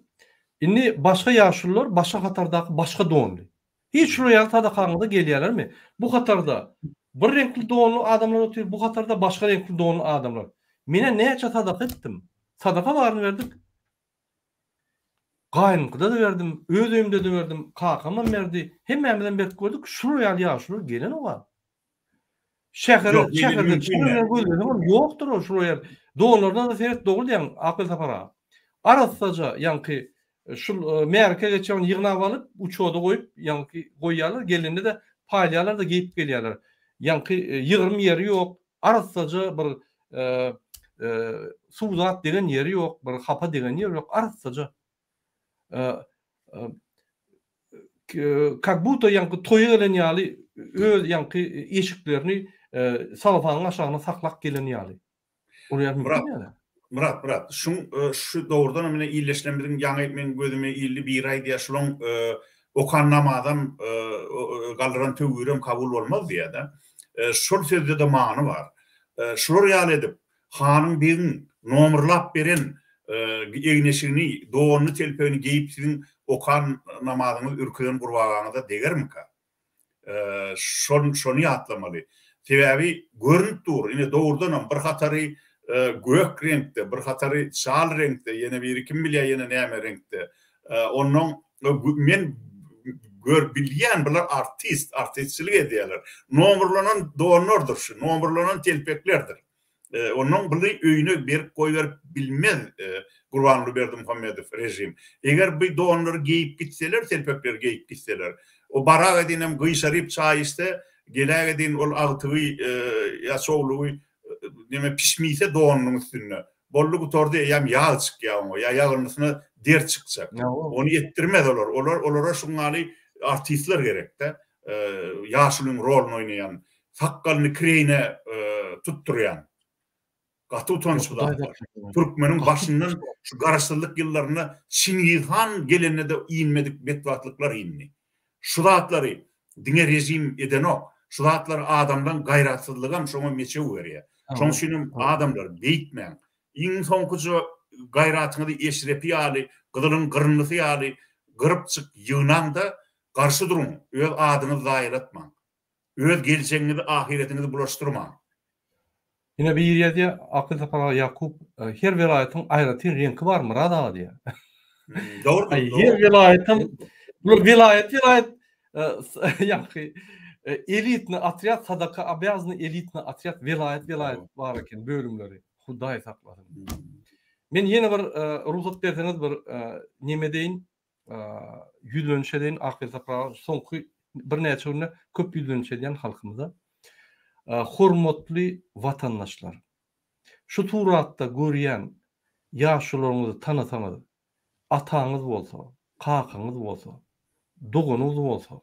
Indi başga ýaşulular başga hatardaky başga donly. Hiç şular ýaly sadakaňyza gelýärlermi? Bu hatarda bir reňkli donly adamlar otyr, bu hatarda başga reňkli donly adamlar. Menä näçe sadaka etdim. Sadaka baryny berdik. Gaýnymkyda-da berdim, öz öýümde-de berdim, kakamam berdi. Hemmämizem berip gördük. Şular ýaly ýaşulular gelenok-a. Şähere, Ýok, şäherde mümkin çykyp däl. gözleseňem ýokdur ol şular ýaly. Donlaryna-da seret dogry diýýäň Akgül Sapar aga. Arassaja ýaňky şul märeke geçýän ýygnap alyp uçoda goýup ýaňky goýýarlar gelende-de paýlaýarlar-da geýip gelýärler. Ýaňky ýygrym ýeri ýok, arassaja bir suw zat degen ýeri ýok, bir hapa degen ýeri ýok, arassaja. Kak buta ýaňky toýa gelen ýaly öz ýaňky eşiklerini salofanyň aşagyna saklap gelen ýaly. Ol ýaly Myrat, mümkin ýaly. Myrat, Myrat, şuň şu dogrudanam ine illeşilen biziň ýaňy meň gözüme ildi biri aýdýar şulaň okan namazam galdyran töwirem kabul bolmaz diýýär-de. Şol sözde-de many bar. Şular ýaly edip Hanyň begiň nomurlap beren egin-eşigini, donuny, telpegini geýip siziň okan namazyňyz ürküzen gurbagaňyza degermika? Şol şony ýatlamaly. Sebäbi görnüp dur, ine dogrudanam bir hatary gök reňkde, bir hatary çal reňkde, ýene biri kim bilýär ýene näme reňkde. Onnoň men gör bilýän bular artist, artistçilik edýärler. Nomurlanan donlardyr şu, nomurlanan telpeklerdir. Onnoň buny öýüne berip goýberip bilmez Gurbanguly Berdimuhamedow režim. Eger bu donlary geýip gitseler, telpekleri geýip gitseler, o baragedinem gyşaryp çaý içse, gelägedin ol agtygy ýa çowlugy neme pişmise donunyň üstünde, boldy gutardy eýýäm ýag çykýar oňa ýa ýagyrnysyna der çykjak. Ony etdirmez olar. Olar olara şuňňaly artistler gerekde. Ýaşulyň roluny oýnaýan sakgalyny kireýine tutdurýan. Gaty utançly zatlar. Türkmeniň başyndan şu garaşsyzlyk ýyllarynda Çingiz han gelende-de inmedik betbagtlyklar indi. Şu zatlary diňe režim edenok. Şu zatlary adamlaň gaýratsyzlygam şoňa meçew berýär. Şoň üçinem adamlar beýtmäň. Iň soňkuja gaýratyňyzy eşrepi ýaly, gyzylyň gyrynlysy ýaly gyrypjyk ýygnaň-da, garşy duruň, öz adyňyzy zaýalatmaň. Öz geljegiňizi, ahyretiňizi bulaşdyrmaň. Ine biri ýazýar, Akyl Sapar aga Ýakup, her welaýatyň aýratyn reňki bar Myrat aga diýýär. Dogrudyr, Aý, her welaýatyň, bular welaýat welaýat ýaňky elitny otrýad sadaka obýazny elitny otrýad welaýat welaýat bar eken bölümleri. Hudaý saklasyn. Men ýene bir rugsat berseňiz bir neme edeýin, ýüzleniş edeýin Akgül Sapar aga soňky birnäçe günde köp ýüzleniş edýän halkymyza. Hormatly watandaşlar! Şu suratda görýän ýaşularyňyzy tanasaňyz, ataňyz bolsa, kakaňyz bolsa, doganyňyz bolsa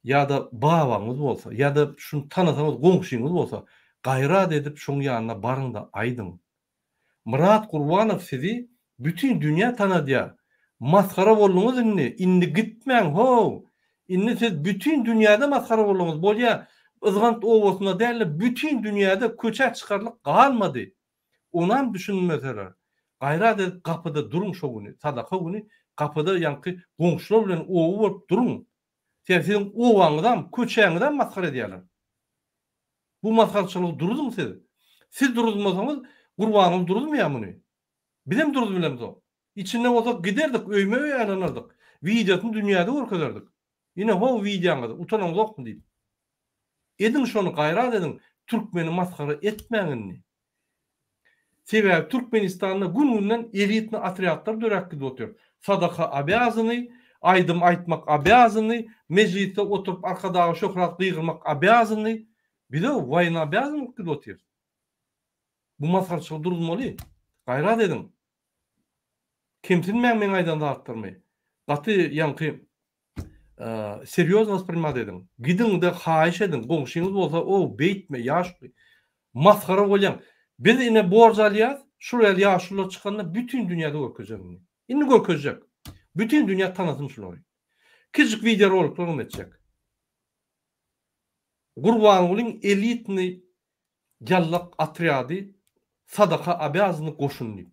ýa-da babaňyz bolsa ýa-da şuny tanasaňyz goňşyňyz bolsa gaýrat edip şoň ýanyna baryň-da aýdyň. Myrat Gurbanow sizi bütin dünýä tanadýar. Masgara bolduňyz indi, indi gitmäň how! Indi siz bütin dünýäde masgara bolduňyz, bolýa Yzgant obasynda dälde bütin dünýäde köçä çykarlyk galmady. Onam düşünmeseler, gaýrat edip gapyda duruň şo güni, sadaka güni gapyda ýaňky goňşular bilen oba bolup duruň. Sebäbi siziň obaňyzam, köçäňizem masgara edýärler. Bu masgaraçylygy duruzyň siz. Siz duruzmasaňyz Gurbanguly duruzmaýar muny. Bizem duruzyp bilemzok. Içinde bolsak giderdik öýme öý aýlanardyk. Wideosyny dünýäde görkezerdik. Ine how wideoňyz utanaňzokmy diýip. Ediň şony gaýrat ediň türkmeni masgara etmäň indi. Sebäbi Türkmenistanda gün günden elitny otrýadlar döräp gidip otyr. Sadaka obýazany. aýdym aýtmak obýazanny, mejlisde oturyp Arkadaga şöhrat gygyrmak obýazanny. Bize woýna obýazan bolup gidip otyrys. Bu masgaraçylygy duruzmaly. Gaýrat ediň. Kemsinmäň meň aýdan zatlarymy. Gaty ýaňky serýozno wosprinimat ediň. Gidiňde haýyş ediň, goňşyňyz bolsa ow beýtme ýaşuly. Masgara bolýaň. Biz ine borç alýas, şul ýaly ýaşulylar çykanda bütin dünýäde görkezjek indi. Indi görkezjek. Bütin dünýä tanasyn şulary. Kiçijik wideorolikler hem etjek. Gurbangulyň elitnyý ýallak otrýady sadaka obýazany goşun diýip.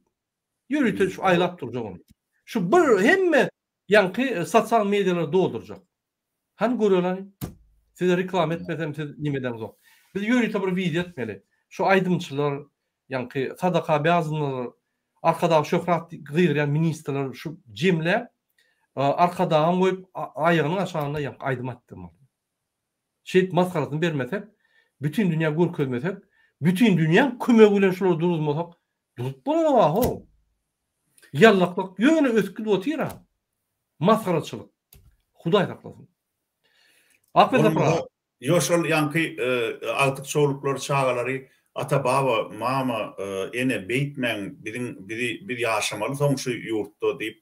Ýörite şu aýlap durjak ony. Şu bir hemme ýaňky sosial medialary doldurjak. Hany göreli. Size reklama etmesem siz nime edeňzok. Biz ýörite bir wideo etmeli. Şu aýdymçylar, ýaňky sadaka obýazanylar, Arkadag şöhrat gygyrýan ministrler şu jemläp Arkadagam goýup aýagynyň aşagynda ýaňky aýdym aýtdyrmaly. Şeýdip masgarasyny bermesek, bütin dünýä görkezmesek, bütin dünýäň kömegi bilen şulary duruzmasak, durup bolanok-a how. Ýallaklyk ýöne ösüp gidip otyr-a. Masgaraçylyk. Hudaý saklasyn. Akbel Sapar aga. Ýo şol ýaňky agtyk-çowluklar çagalary ata-baba, mama, ene beýtmäň biziň bizi biz ýaşamaly soň şu ýurtda diýip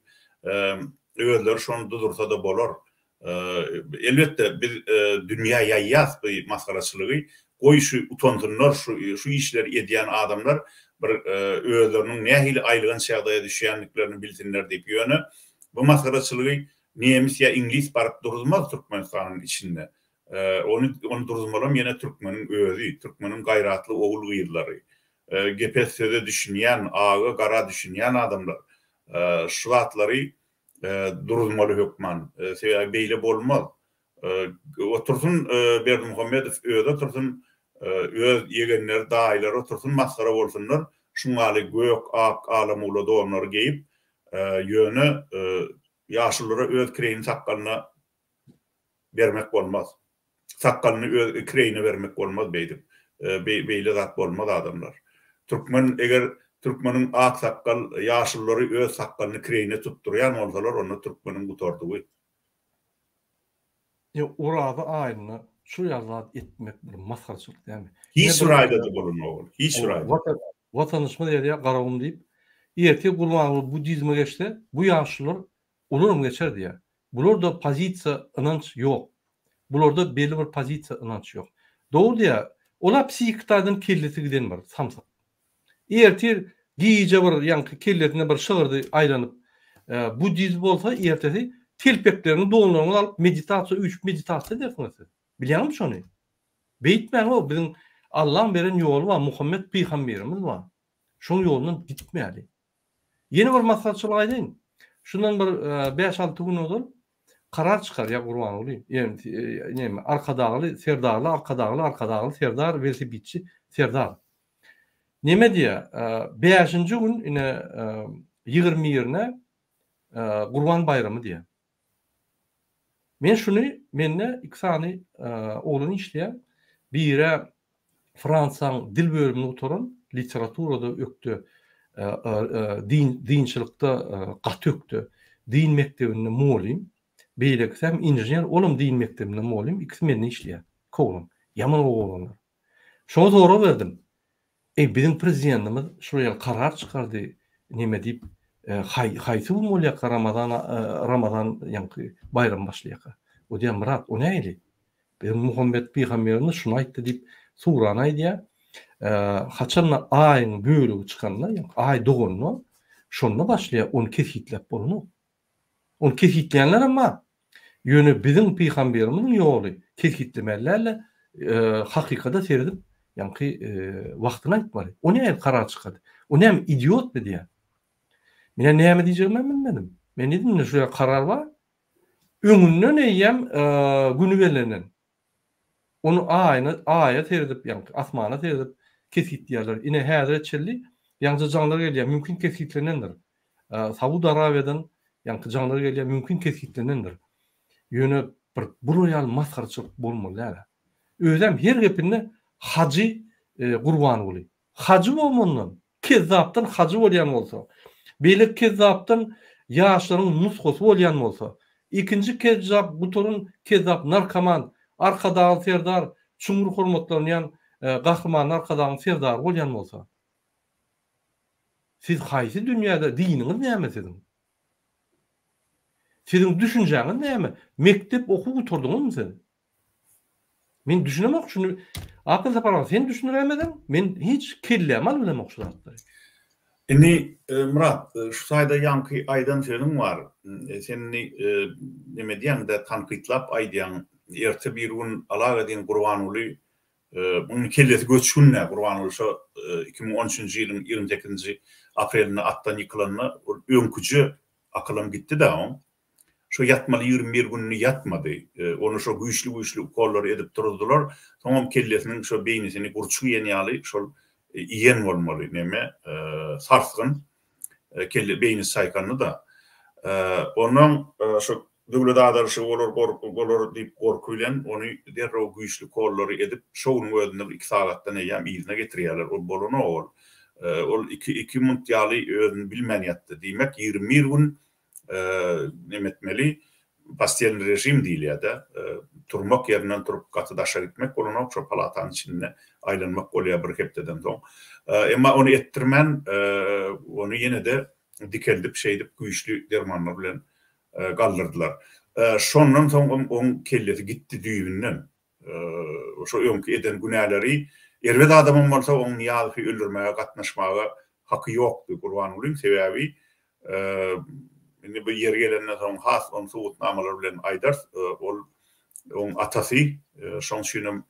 özleri şony duzursa-da bolar. Elbetde, biz dünýä ýaýýas bu masgaraçylygy. Goý şu utansynlar şu şu işleri edýän adamlar bir özleriniň nähili aýylganç ýagdaýa düşýändiklerini bilsinler diýip. Ýöne bu masgaraçylygy nemis ýa iňlis baryp duruzmaz Türkmenistanyň içinde. Ony ony duruzmalam ýene türkmeniň özi, türkmeniň gaýratly ogul-gyzlary. Gepe söze düşünýän, aga gara düşünýän adamlar şu zatlary duruzmaly hökman. Sebäbi beýle bolmaz. Otursyn Berdimuhamedow özi otursyn, öz ýegenleri, daýylary otursyn, masgara bolsunlar. Şuňaly gök, ak, ala-mula donlary geýip, ýöne ýaşululara öz kireýini sakgalyna bermek bolmaz. Sakgalyny öz kireýine bermek bolmaz beýdip. Beýle zat bolmaz adamlar. Türkmen eger türkmeniň ak sakgal ýaşululary öz sakgalyny kireýine tutdurýan bolsalar onda türkmeniň gutardygy. Ýa Oraza aýynda şu ýaly zat etmek bir masgaraçylyk dälmi? Hiç bir aýda-da bolanok ol. Hiç bir aýda. Watandaşymyz ýazýar Garagum diýip. Ertir Gurbanguly buddizme geçse bu ýaşulular Olaram geçer diýýär. Bularda pozisiýa ynanç ýok. Bularda belli bir pozisiýa ynanç ýok. Dogry diýýär. Ola psihiki taýdan kellesi giden bir samsyk. Ertir gije bir ýaňky kellesinde bir şygyrdy aýlanyp buddizm bolsa ertesi telpekleriňi donlaryňyzy alyp meditasiýa üýşüp meditasiýa edersiňiz siz. Bilýäňizmi şony? Beýtmäň-ow biziň Allaň beren ýoly bar Muhammet pygamberimiz bar. Şoň ýolundan gitmäli. Ýene bir maslahatçylyk aýdaýyn. Şundan bir bäş-alty gün ozal karar çykarýar Gurbanguly, näme, Arkadagly Serdarly, Arkadagly, Arkadagly Serdar, welosipedçi Serdar. Neme diýýär, bäşinji gün ine 21 birine Gurban baýramy diýýär. Men şuny mende iki sany oglan işleýär. Biri Fransiýanyň dil bölümini gutaran, literaturada ökde, din dinçilikde gaty ökde, din mekdebinde mugallym, beýlekisi hem inžener, olam din mekdebinde mugallym, ikisi mende işleýär, iki oglan, ýaman gowy oglanlar. Şoňa sorag berdim. Eý, biziň prezidentimiz şular ýaly karar çykardy, neme diýip, haýsy gün bolýarka Ramazan, Ramazan ýaňky baýram başlaýarka? O diýýär, Myrat, o nähili? Biziň Muhammet pygamberimiz şuny aýtdy diýip, surany aýdýar. Haçanda aýyň bölegi çykanda, ýagny aý doganda, şonda başlaýar, ony kesgitläp bolanok. Ony kesgitleýänler hem bar. Ýöne biziň pygamberimiziň ýoly kesgitlemeli däl-de, hakykata seredip, ýaňky wagtyny aýtmaly. O nähili karar çykardy? O näme idiotmy diýýär. Men näme diýjegimi hem bilmedim. Men diýdim, indi şu ýerde karar bar. Öňünden eýýäm güni bellenen. Ony aýyna, aýa seredip, ýagny asmana seredip kesgitleýärler. Ine häzire çenli ýaňja jaňlar gelýär, mümkin kesgitlenendir. Saud Arabiýadan ýaňky jaňlar gelýär, mümkin kesgitlenendir. Ýöne bir bular ýaly masgaraçylyk bolmaly däl-ä. Özem her gepinde Hajy Gurbanguly. Hajy bolmandan, kezzapdan hajy bolýan bolsa, beýle kezzapdan ýaşlaryň nusgasy bolýan bolsa, Ikinji kezzap gutaryn kezzap narkoman Arkadagly Serdar çuňňur hormatlanýan Gahryman Arkadagyň serdary bolýan bolsa. Siz haýsy dünýäde diniňiz näme siziň? Siziň düşünjäňiz näme? Mekdep okuw gutardyňyzmy siz? Men düşünemok şuny. Akly Sapar aga sen düşündiräýmeseň men hiç kelläme alyp bilemok şu zatlary. Indi Myrat şu taýda ýaňky aýdan sözüň bar. Sen indi neme edýäňdä tankytlap aýdýaň. Erte bir gün Alawedin Gurbanguly muň kellesi göçgün-dä Gurbanguly şo 2013-nji ýylyň 28-nji aprelinde atdan ýykylanda ol öňküje akylam gitdi-dä oň. Şo ýatmaly 21 gününi ýatmady. Ony şo güýçli-güýçli ukollary edip turuzdylar. Soňam kellesiniň şo beýnisini gurçuk iýen ýaly şol iýen bolmaly neme, sarsgyn. Kelle beýnisi çaýkandy-da. Onnoň şo döwlet agdaryşygy bolar bolar diýip gorky bilen ony derrew güýçli ukollary edip, şo günüň özünde bir iki sagatdan eýýäm yzyna getirýärler. Ol bolanok ol. Ol iki iki munt ýaly özüni bilmän ýatdy. Diýmek, 21 gün neme etmeli, postelnyý režim diýilýär-de, turmak ýerinden turup gaty daşa gitmek bolanok, şo palatanyň içinde aýlanmak bolýar bir hepdeden soň. Emma ony etdirmän, ony ýene-de dikeldip, şeýdip güýçli dermanlar bilen galdyrdylar. Şondan soň oň kellesi gitdi düýbünden. Şo öňki eden günäleri erbet adamam bolsa oň Nyýazowy öldürmäge gatnaşmaga haky ýokdy Gurbangulyň sebäbi indi bu ýeri gelenden soň has ony subutnamalar bilen aýdarys ol oň atasy şoň üçinem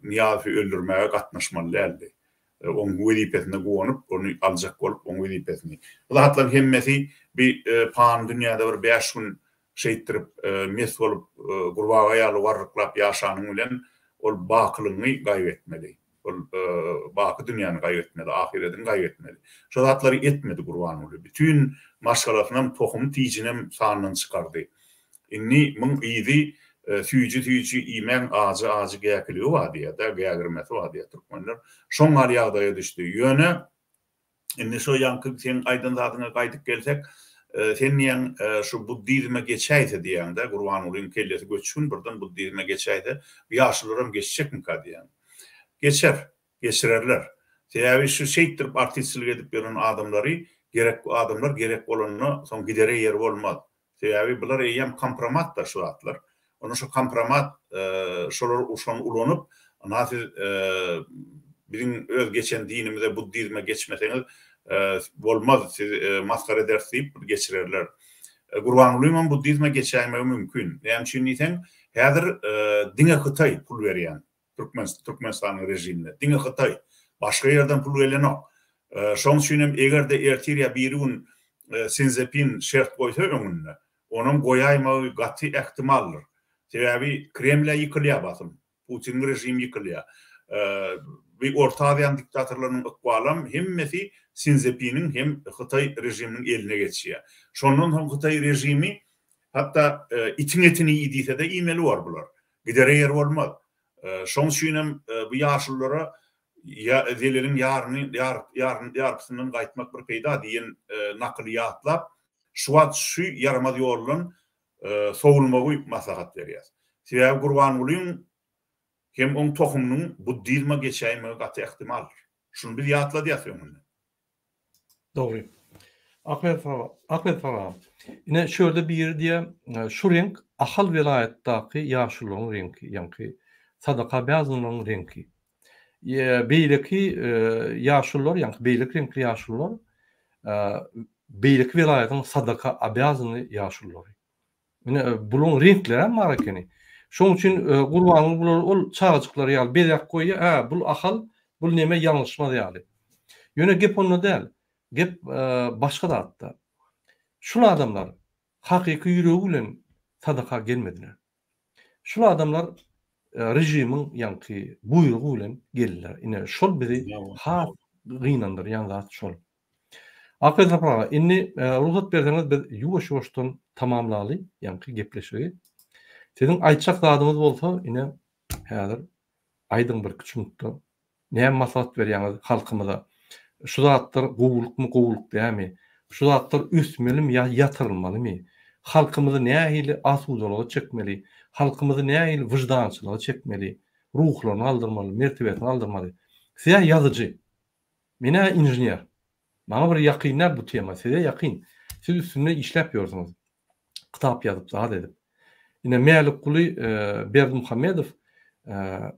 Nyýazowy öldürmäge gatnaşmaly däldi. Oň wezipesine guwanyp ony aljak bolup oň wezipesini. Bu zatlaryň hemmesi bi pany dünýäde bir bäş gün Şeýtdirip, mes bolup, gurbaga ýaly warryklap ýaşanyň bilen ol bakylygyňy gaýyp etmeli. Ol baky dünýäni gaýyp etmeli, ahyrediňi gaýyp etmeli. Şo zatlary etmedi Gurbanguly. Bütin maşgalasynam, tohum-tijinem sandan çykardy. Indi muň yzy süýji-süýji iýmäň ajy-ajy gäkiligi bar diýýär-dä, gägirmesi bar diýýär türkmenler. Şoň ýaly ýagdaýa düşdi. Ýöne Indi şo ýaňky seň aýdan zadyňa gaýdyp gelsek, sen diýýäň şu buddizme geçäýse diýýäň-dä, Gurbangulyň kellesi göçgün birden buddizme geçäýse, bu ýaşulularam geçjekmika diýýäň. Geçer, geçirerler. Sebäbi şu şeýtdirip artistçilik edip ýören adamlary gerek adamlar gerek bolanda soň gidere ýeri bolmaz. Sebäbi bular eýýäm kompromat-da şu zatlar. Onda şu kompromat şolar şony ulanyp, ynha siz biziň öz geçen dinimize buddizme geçmeseňiz bolmaz, siz masgara ederis diýip bir geçirerler. Gurbangulyňam buddizme geçäýmegi mümkin. Näme üçin diýseň, häzir diňe Hytaý pul berýän Türkmen Türkmenistanyň režimine. Diňe Hytaý. Başga ýerden pul gelenok. Şoň üçin hem eger-de ertir ýa biri gün Sinzepin şert goýsa öňünde, onuň goýaýmagy gaty ähtimaldyr. Sebäbi Kreml-ä ýykylýar basym. Putiniň režimi ýykylýar. Bu Orta Aziýanyň diktatorlarynyň ykbalam hemmesi Sinzepiniň hem Hytaý režiminiň eline geçýär. Şondan soň Hytaý režimi hatda itiň etini iý diýse-de iýmeli bor bular. Gidere ýer bolmaz. Şoň üçinem bu ýaşululara zeleliň ýaryny ýarpysyndan gaýtmak bir peýda diýen nakyly ýatlap, şu wagt şu ýaramaz ýoldan sowulmagy maslahat berýäs. Sebäbi Gurbangulyň hem oň tohumynyň buddizme geçäýmegi gaty ähtimaldyr. Şuny biz ýatladýas öňünden. Dogry. Ahmet aga, Ahmet aga. Ine şu ýerde biri diýýär, şu reňk Ahal welaýatdaky ýaşulularyň reňki, ýaňky sadaka obýazanlaryň reňki. Beýleki ýaşulular, ýaňky beýleki reňkli ýaşulular beýleki welaýatyň sadaka obýazanly ýaşululary. Ine bularyň reňklerem bar ekeni. Şoň üçin Gurbanguly bulary ol çagajyklar ýaly bezäp goýýar, hä, bul Ahal, bul neme ýalňyşmaz ýaly. Ýöne gep onda däl. Gep başga zatda. Şul adamlar hakyky ýüregi bilen sadaka gelmediler. Şul adamlar režimiň ýaňky buýrugy bilen geldiler. Ine şol bizi has gynandyrýan zat şol. Akberdi Sapar aga, indi rugsat berseňiz biz ýuwaş-ýuwaşdan tamamlaly ýaňky gepleşigi. Siziň aýtjak zadyňyz bolsa, ine, häzir aýdyň bir kiçi minutda. Näme maslahat berýäňiz halkymyza? Şu zatlar gowulykmy, gowulyk dälmi? Şu zatlar ösmelimi ýa ýatyrylmalymy? Halkymyzy nähili asudalyga çekmeli, halkymyzy nähili wyždançylyga çekmeli, ruhlaryny galdyrmaly, mertebesini galdyrmaly. Siz-ä ýazyjy, men-ä inžener. Maňa bir ýakyn däl bu tema, size ýakyn. Siz üstünde işläp ýörsüňiz. Kitap ýazyp, zat edip. Ine Mälikguly Berdimuhamedow,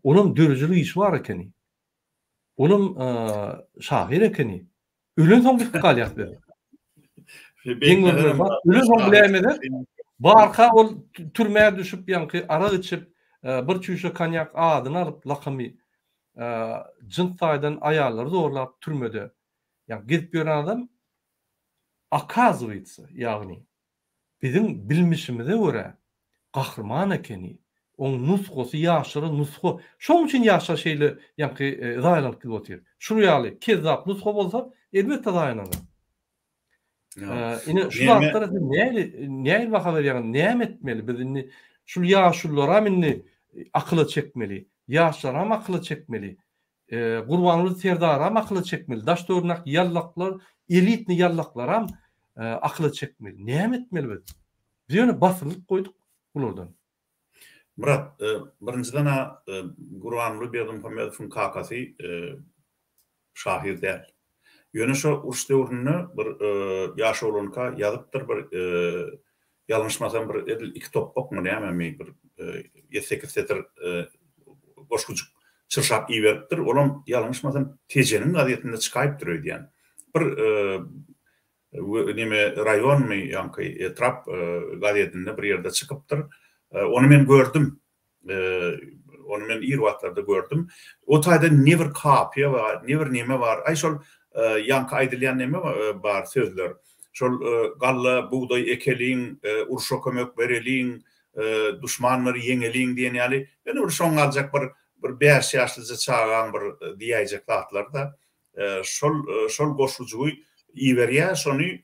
olam döredijilik işi bar ekeni. Olam şahyr ekeni. Ölensoň bilip galýas biz. Geň görmeli zat. Ölensoň biläýmezek. Barka ol türmä düşüp, ýaňky arak içip, bir çüýşe konýak adyny alyp, lakamy jyns taýdan aýallary zorlap türmede ýa gezip ýören adam okazywaýtsa, ýagny biziň bilmişimize görä gahryman ekeni, oň nusgasy ýaşlara nusga, şoň üçin ýaşlar şeýle ýaňky zaýalanyp gidip otyr. Şul ýaly kezzap nusga bolsa elbetde zaýalanar. Ine şu zatlara siz nähili nähili baha berýäňiz, näme etmeli biz indi şul ýaşulularam indi akyla çekmeli, ýaşlaram akyla çekmeli, Gurbanguly Serdaram akyla çekmeli, daş töweregindäki ýallaklar, elitnyý ýallaklaram akyla çekmeli. Näme etmeli biz? Biz ýöne basylyp goýduk bulardan. Myrat, birinjiden-ä Gurbanguly Berdimuhamedowyň kakasy şahyr däl. Ýöne şo uruş döwründe bir ýaş oglanka ýazypdyr bir ýalňyşmasam bir edil iki topbakmy nämemi bir ýedi-sekiz setir goşgujyk çyrşap iberipdir. Olam ýalňyşmasam Tejeniň gazetinde çykaýypdyr öýdýän. Bir neme raýonmy ýaňky etrap gazetinde bir ýerde çykypdyr. Ony men gördüm. Ony men ir wagtlarda gördüm. O taýda ne bir kapyýa bar, ne bir neme bar. Aý şol ýaňky aýdylýan neme bar sözler. Şol galla, bugdaý ekeliň, urşa kömek bereliň, duşmanlary ýeňeliň diýen ýaly, ýöne bir şoň galjak bir bir bäş ýaşlyja çagaň bir diýäýjek zatlary-da. Şol şol goşgujygy iberýär, şony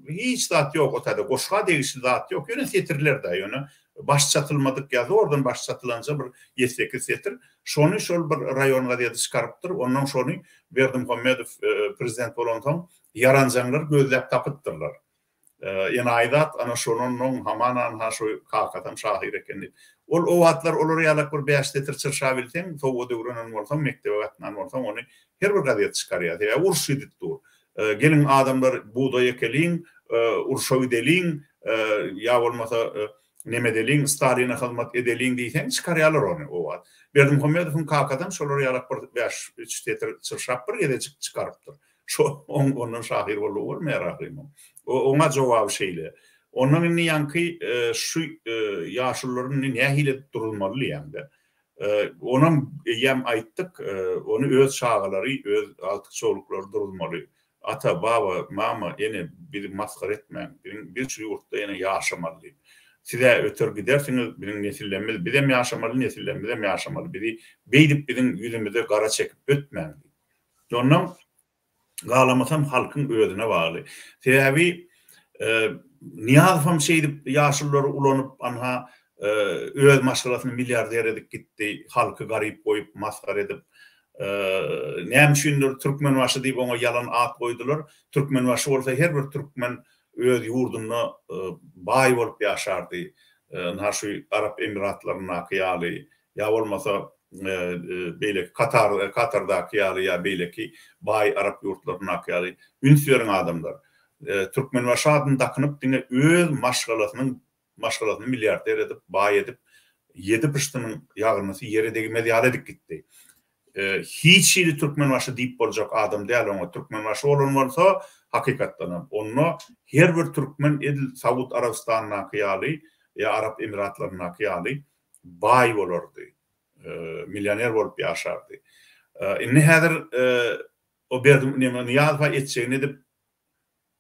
hiç zat ýok o taýda goşga degişli zat ýok, ýöne setirler-dä, ýöne baş çatylmadyk ýa zordan baş çatylanja bir ýedi-sekiz setir. Şony şol bir raýon gazeti çykarypdyr, onnoň şony Berdimuhamedow prezident bolansoň ýaranjaňlar gözläp tapypdyrlar. Enaýy zat, ana şonannoň hamananha şu kakasam şahyr eken diýip. Ol o wagtlar olar ýalak bir bäş setir çyrşabilseň, sowat öwrenen bolsaň, mekdebe gatnan bolsaň, ony her bir gazet çykarýar. Sebäbi uruş gidip dur. Geliň adamlar bugdaý ekeliň, urşa gideliň, ýa bolmasa neme edeliň, Staline hyzmat edeliň diýseň çykarýarlar ony o wagt. Berdimuhamedowyň kakasam şolar ýalak bir bäş-üç setir çyrşap bir gezejik çykarypdyr. Şo oň ondan şahyr boldugy bolmaýar ahyryn. Oňa jogaby şeýle. Ondan indi ýaňky şu ýaşulular indi nähili edip durulmaly diýýäňde. Onam eýýäm aýtdyk, ony öz çagalary, öz agtyk-çowluklary durulmaly. Ata, baba, mama, ene bizi masgara etmäň. Biziň biz şu ýurtda ýene ýaşamaly diýip. Siz-ä öter gidersiňiz, biziň nesillerimiz bizem ýaşamaly, nesillerimizem ýaşamaly. Bizi beýdip biziň ýüzümize gara çekip ötmäň diýip. Ondan galamasam halkyň özüne bagly. Sebäbi Nyýazowam şeýdip ýaşululary ulanyp anha öz maşgalasyny milliarder edip gitdi, halky garyp goýup, masgara edip. Näme üçindir Türkmenbaşy diýip oňa ýalan at goýdular. Türkmenbaşy bolsa her bir türkmen öz ýurdunda baý bolup ýaşardy. Ynha şu Arap Emiratlaryndaky ýaly ýa bolmasa beýleki Katar Katardaky ýaly ýa beýleki baý arap ýurtlaryndaky ýaly üns beriň adamlar. Türkmenbaşy adyny dakynyp diňe öz maşgalasynyň maşgalasyny milliarder edip baý edip ýedi pyşdynyň ýagyrnysy ýere degmez ýaly edip gitdi. Hiç hili Türkmenbaşy diýip boljak adam däl oňa Türkmenbaşy bolan bolsa hakykatdanam onda her bir türkmen edil Saud Arabystanyndaky ýaly ýa Arap Emiratlaryndaky ýaly baý bolardy, millioner bolup ýaşardy. Indi häzir o Berdi neme Nyýazowa etjegini edip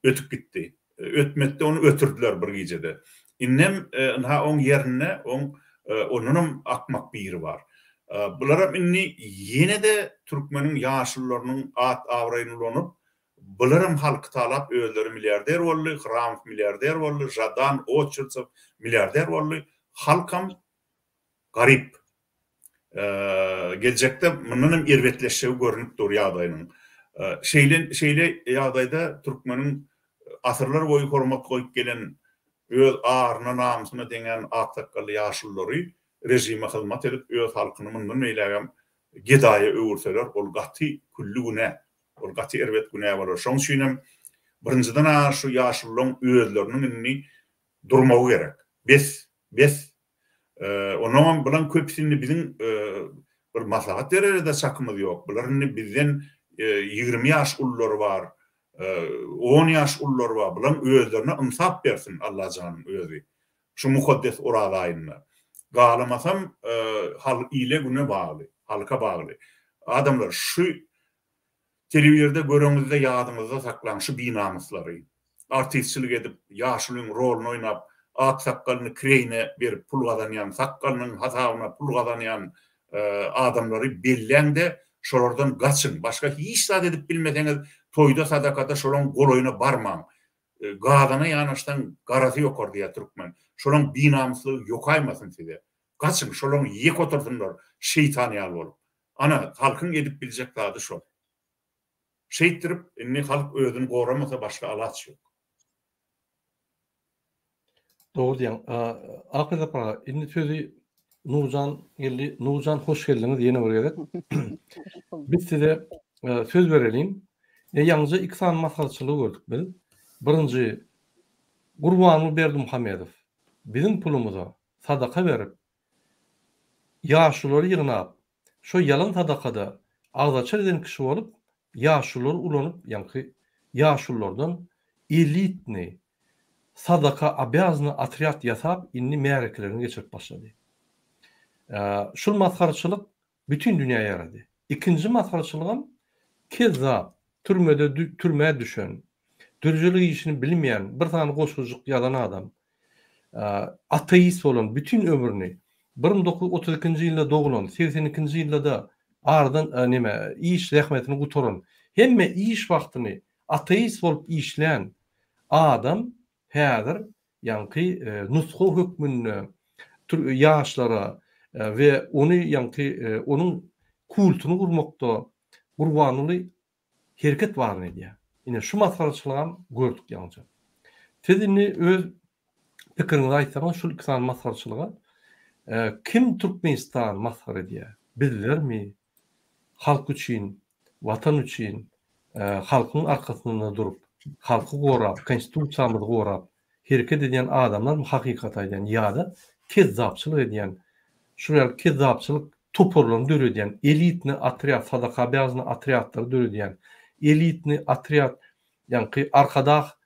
ötüp gitdi. Ötmekde ony ötürdiler bir gijede. Indem ynha oň ýerinde oň ondanam akmak biri bar. Bularam indi ýene-de türkmeniň ýaşulularynyň at-abraýyny ulanyp, bularam halky talap özleri milliarder boldy, Hramow milliarder boldy, Žadan, Oçertsew milliarder boldy. Halkam garyp. Geljekde mundan hem erbetleşjegi görnüp dur ýagdaýynyň. Şeýle şeýle ýagdaýda türkmeniň asyrlar boýy hormat goýup gelen. Öz aryna, namysyna deňän ak sakgally ýaşululary režime hyzmat edip, öz halkyny mundan beýlägem gedaýa öwürseler, ol gaty külli günä. Ol gaty erbet günä bolar. Şoň üçinem birinjiden-ä şu ýaşulularyň özleriniň indi durmagy gerek. Bes, bes. Onuňam bulaň köpüsi indi biziň bir maslahat berere-de çakymyz ýok. Bular indi bizden 20 ýaş ululary bar, on ýaş ululary bar. Bulaň özlerine ynsap bersin Allajanyň özi. Şu mukaddes Oraz aýynda. Galamasam hal ile-güne bagly, halka bagly. Adamlar şu Telewizorda göreňizde ýadyňyzda saklaň şu binamyslary. Artistçilik edip, ýaşulyň roluny oýnap, ak sakgalyny kireýine berip pul gazanýan, sakgalynyň hasabyna pul gazanýan adamlary belläňde şolardan gaçyň. Başga hiç zat edip bilmeseňiz toýda sadakada şolaň golaýyna barmaň. Gazana ýanaşsaň garasy ýokar diýýär türkmen. Şolaň binamyslygy ýokaýmasyn size. Gaçyň şolaň ýeke otursynlar şeýtan ýaly bolup. Ana, halkyň edip biljek zady şol. Şeýtdirip, indi halk özüni goramasa başga alaç ýok. Dogry diýýäň. Akyl aga, indi sözi Nurjan geldi. Nurjan hoş geldiňiz ýene bir gezek. Biz size söz bereliň. E, ýaňyja iki sany masgaraçylygy gördük biz. Birinji Gurbanguly Berdimuhamedow biziň pulumyza sadaka berip, Ýaşululary ýygnap, şo ýalan sadakada agzaçar eden kişi bolup, ýaşululary ulanyp, ýaňky ýaşululardan elitnyý, sadaka obýaznyý otrýad ýasap, indi märekelerini geçirip başlady. Şul masgaraçylyk bütin dünýä ýarady. Ikinji masgaraçylygam kezzap, türmede türmä düşen, dürjelik işini bilmeýän, bir sany goşgujyk ýazan adam, ateist bolan, bütin ömrüni 1932-nji ýylda doglan, 82-nji ýylda-da aradan neme, iş zähmetini gutaran, hemme iş wagtyny ateist bolup işlän adam häzir ýaňky nusga hökmünde ýaşlara we ony ýaňky onuň kultuny gurmakda Gurbanguly hereket baryny edýär. Ine şu masgaraçylygam gördük ýaňyja. Siz indi öz pikiriňizi aýtsaňyz şul iki sany masgaraçylyga kim Türkmenistany masgara edýär? Bizlermi? Halk üçin, Watan üçin, halkyň arkasynda durup, halky gorap, Konstitusiýamyzy gorap hereket edýän adamlarmy hakykaty aýdýan ýa-da kezzapçylyk edýän, şul ýaly kezzapçylyk toparlaryny döredýän, elitnyý otrýad, sadakaobýaznyý otrýadlary döredýän, elitnyý otrýad, ýaňky Arkadag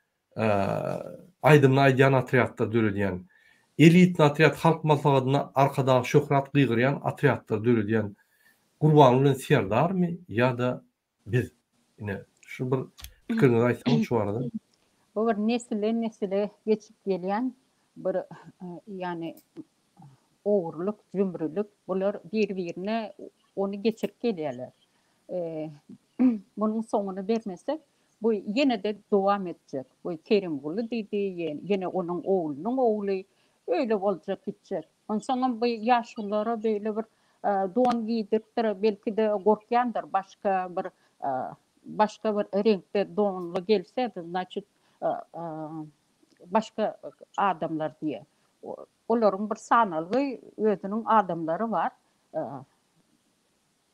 aýdymyny aýdýan otrýadlary döredýän, elitnyý otrýad Halk Maslahatynda Arkadag şöhrat gygyrýan otrýadlary döredýän Gurbanguly bilen Serdarmy ýa-da biz? Ine, şu bir pikiriňizi aýtsaňyz şu barada. Bu bir nesilden-nesile geçip gelýän bir ýagny ogurlyk, jümrülik bular bir-birine ony geçirip gelýärler. Munuň soňuny bermesek, bu ýene-de dowam etjek. Bu Kerimguly diýdi, ýene onuň oglunyň ogly, öýle boljak gitjek. Onsoňam bu ýaşululara beýle bir don geýdiripdir, belki-de gorkýandyr, başga bir başga bir reňkde donly gelse, znaçit başga adamlar diýe. Olaryň bir sanalgy özüniň adamlary bar.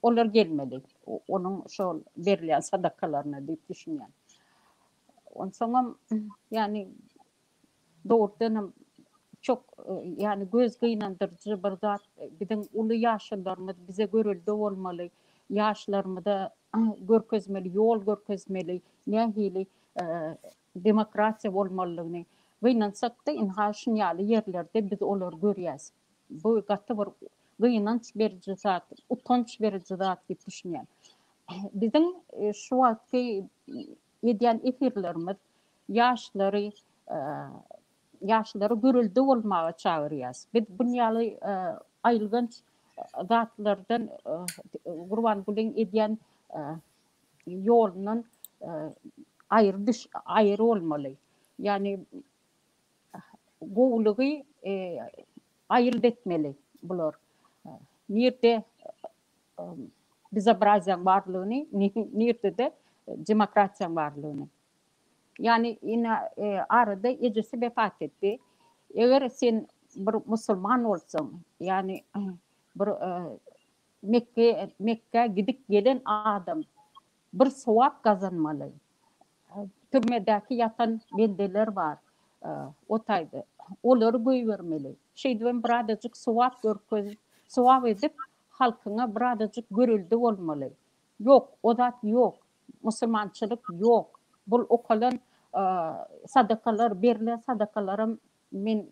Olar gelmeli. Onuň şol berilýän sadakalaryna diýip düşünýän. Onsoňam ýagny dogrudanam çok ýagny göz gynandyryjy bir zat biziň uly ýaşulularymyz bize görelde bolmaly. Ýaşlarymyza görkezmeli, ýol görkezmeli, nähili demokratiýa bolmalydygyny. Gynansakda ynha şun ýaly ýerlerde biz olary görýäs. Bu gaty bir gynanç beriji zat, utanç beriji zat diýip düşünýän. Biziň şu wagtky edýän efirlerimiz ýaşlary ýaşlary görelde bolmaga çagyrýas. Biz bun ýaly aýylganç zatlardan Gurbangulyň edýän ýolundan aýry düş aýry bolmaly. Ýagny gowulygy aýyrt etmeli bular. Nirde bezobraziýaň barlygyny, nirde-de demokratiýaň barlygyny. Ýagny ine arada ejesi wepat etdi. Eger sen bir musulman bolsaň, ýagny bir Mekge Mekgä gidip gelen adam bir sowap gazanmaly. Türmedäki ýatan bendeler bar o taýda. Olary goýbermeli. Şeýdibem birazajyk sowap görkezip, sowap edip halkyňa birazajyk görelde bolmaly. Ýok, o zat ýok. Musulmançylyk ýok. Bul okalan sadakalar, berlen sadakalaram men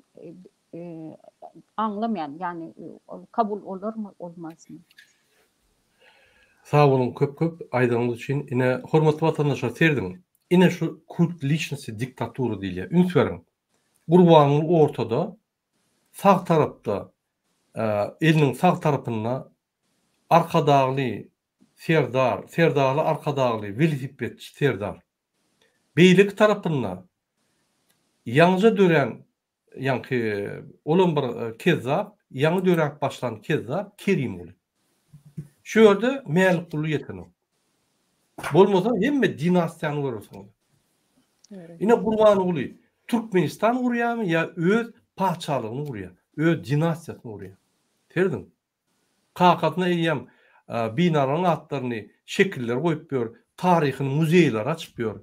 aňlamaýan, ýagny ol kabul bolarmy, bolmazmy? Sag boluň köp köp aýdanyňyz üçin. Ine hormatly watandaşlar serediň. Ine şu kult liçnosti diktatura diýilýär. Üns beriň. Gurbanguly ortada, sag tarapda eliniň sag tarapynda Arkadagly Serdar, Serdarly Arkadagly welosipedçi Serdar. Beýleki tarapynda ýaňyja dörän Ýaňky olam bir kezzap, ýaňy döräp başlan kezzap Kerimguly. Şu ýerde Mälikguly ýetenok. Bolmasa hemme dinastiýany görersiňiz. Ine Gurbanguly Türkmenistan gurýarmy ýa öz patyşalygyny gurýar, öz dinastiýasyny gurýar. Serediň. Kakasyna eýýäm binalaryň atlaryny, şekilleri goýup ýör, taryhyny muzeýleri açyp ýör.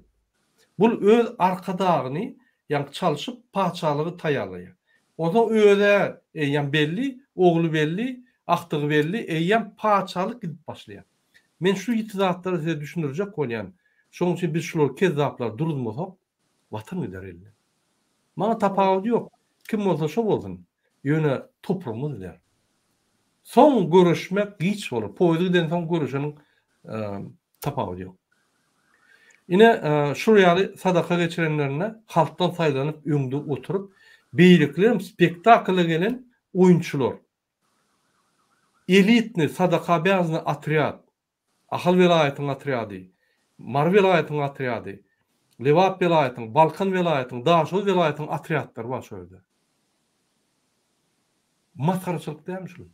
Bul öz arkadagyny ýaňky çalşyp patyşalygy taýýarlaýar. Onsoň öz-ä eýýäm belli, ogly belli, agtygy belli, eýýäm patyşalyk gidip başlaýar. Men şu ýiti zatlary size düşündirjek bolýan. Şonuň üçin biz şulary kezzaplary duruzmasak, Watan gider elden. Maňa tapawudy ýok. Kim bolsa şo bolsun. Ýöne topragymyz gider. Soň göreşmek giç bolar. Poýuz gidensoň göreşeniň tapawudy ýok. Ine, şul ýaly sadaka geçirenlerinde halkdan saýlanyp öňde oturyp, beýlekilerem spektakla gelen oýunçylar. Elitnyý sadakaobýaznyý otrýad. Ahal welaýatynyň otrýady, Mary welaýatynyň otrýady, Lebap welaýatynyň, Balkan welaýatynyň, Daşoguz welaýatynyň otrýadlary bar şo ýerde. Masgaraçylyk dälmi şul?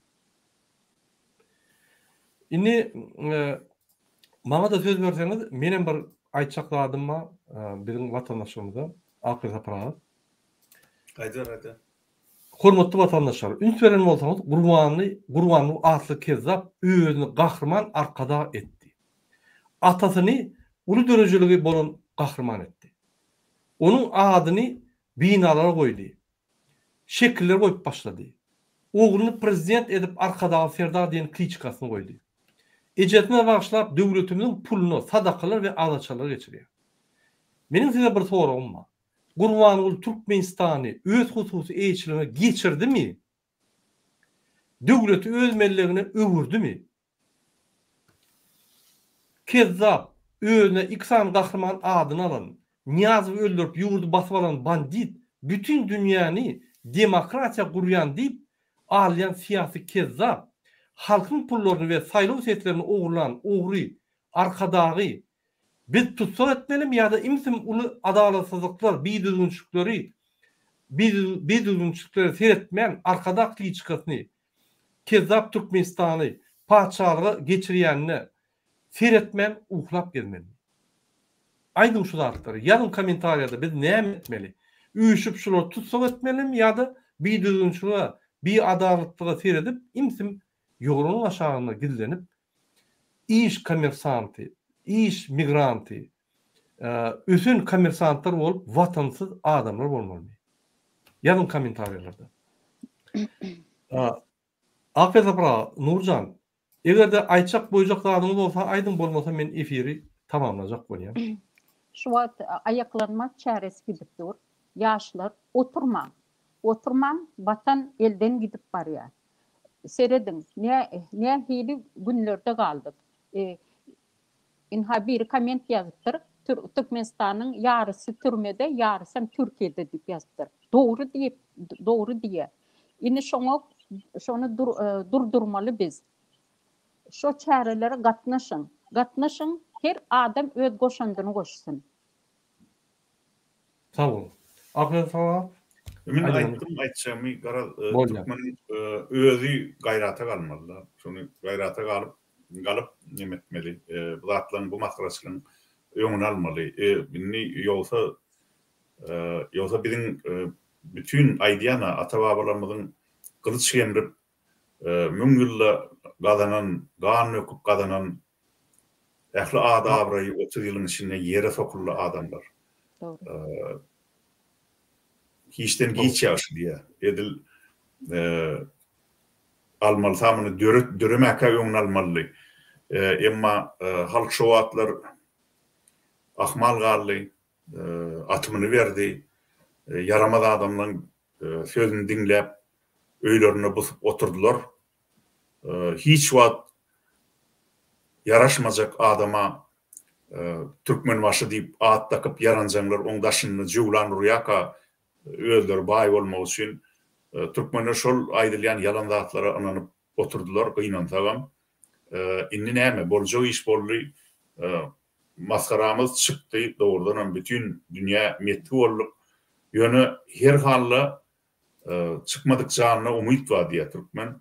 Indi maňa-da söz berseňiz, menem bir aýtjak zadym bar biziň watandaşlarymyza, Akly Sapar aga. Aýdyber, aýdyber. Hormatly watandaşlar, üns beren bolsaňyz Gurbanly Gurbanguly atly kezzap özüni gahryman arkadag etdi. Atasyny uly dörejeligi bolan gahryman etdi. Onuň adyny binalara goýdy. Şekiller goýup başlady. Ogluny prezident edip Arkadagly Serdar diýen kliçkasyny goýdy. Ejesine bagyşlap döwletimiziň puluna sadakalar we agzaçarlar geçirýär. Meniň size bir soragym bar. Gurbanguly Türkmenistany öz hususy eýeçiligine geçirdimi? Döwleti öz mellegine öwürdimi? Kezzap, özüne iki sany gahryman adyny alan, Nyýazowy öldürip ýurdy basyp alan bandit, bütin dünýäni demokratiýa gurýan diýip alýan syýasy kezzap, halkyň pullaryny we saýlaw seslerini ogurlan ogry Arkadagy Biz tussag etmelimi ýa-da imsim uly adalatsyzlyklar, bidüzgünçilikleri bidüzgünçiliklere seretmän Arkadag kliçkasyny Kezzap Türkmenistany patyşalyga geçirýänine seretmän uklap gezmelimi? Aýdyň şu zatlary, ýazyň kommentariýada biz näme etmeli? Üýşüp şulary tussag etmelimi ýa-da bidüzgünçilige, biadalatlyga seredip imsim ýorganyň aşagynda gizlenip iş kommersanty, iş migranty, ösen kommersantlar bolup watansyz adamlar bolmalymy? Ýazyň kommentariýalarda. Aferin Sapar aga, Nurjan, egerde aýtjak boýjak zadyňyz bolsa aýdyň bolmasa men efiri tamamlajak bolýan. Şu wagt aýaklanma çäresi gidip dur. Ýaşlar oturmaň. Oturmaň watan elden gidip barýar. Serediň, nähili günlerde galdyk. Ynha biri komment ýazypdyr, Türkmenistanyň ýarysy türmede, ýarysam Türkiýede diýip ýazypdyr. Dogry diýip, dogry diýýär. Indi şoňa şony durdurmaly biz. Şo çärelere gatnaşyň. Gatnaşyň, her adam öz goşandyny goşsun. Sag boluň. Aferin saňa. Men aýtdym aýtjagymy garaz türkmeniň özi gaýrata galmalyda. Şony gaýrata galyp galyp neme etmeli bu zatlaryň bu masgaraçylygyň öňüni almaly. Indi ýogsa ýogsa biziň. Bütin aýdýan-a, ata-babalarymyzyň gylyç gemrip, müň ýylda gazanan, gan döküp gazanan ähli ady-abraýy 30 ýylyň içinde ýere sokuldy adamlar. Dogry. Hiçden giç ýagşy diýýär. Edil almaly samyny döret döremäkä öňüni almalydy. Emma halk şo wagtlar ahmal galdy, atymyny berdi. Ýaramaz adamlaň sözüni diňläp öýlerinde busup oturdylar. Hiç wagt ýaraşmajak adama Türkmenbaşy diýip at dakyp ýaranjaňlar oň daşynda jöwlan urýaka özleri baý bolmak üçin türkmenler şol aýdylýan ýalan zatlara ynanyp oturdylar gynansagam indi näme boljak iş boldy masgaramyz çykdy dogrudanam bütin dünýä metgi bolduk ýöne her halda Çykmadyk janyna umyt bar diýýär türkmen.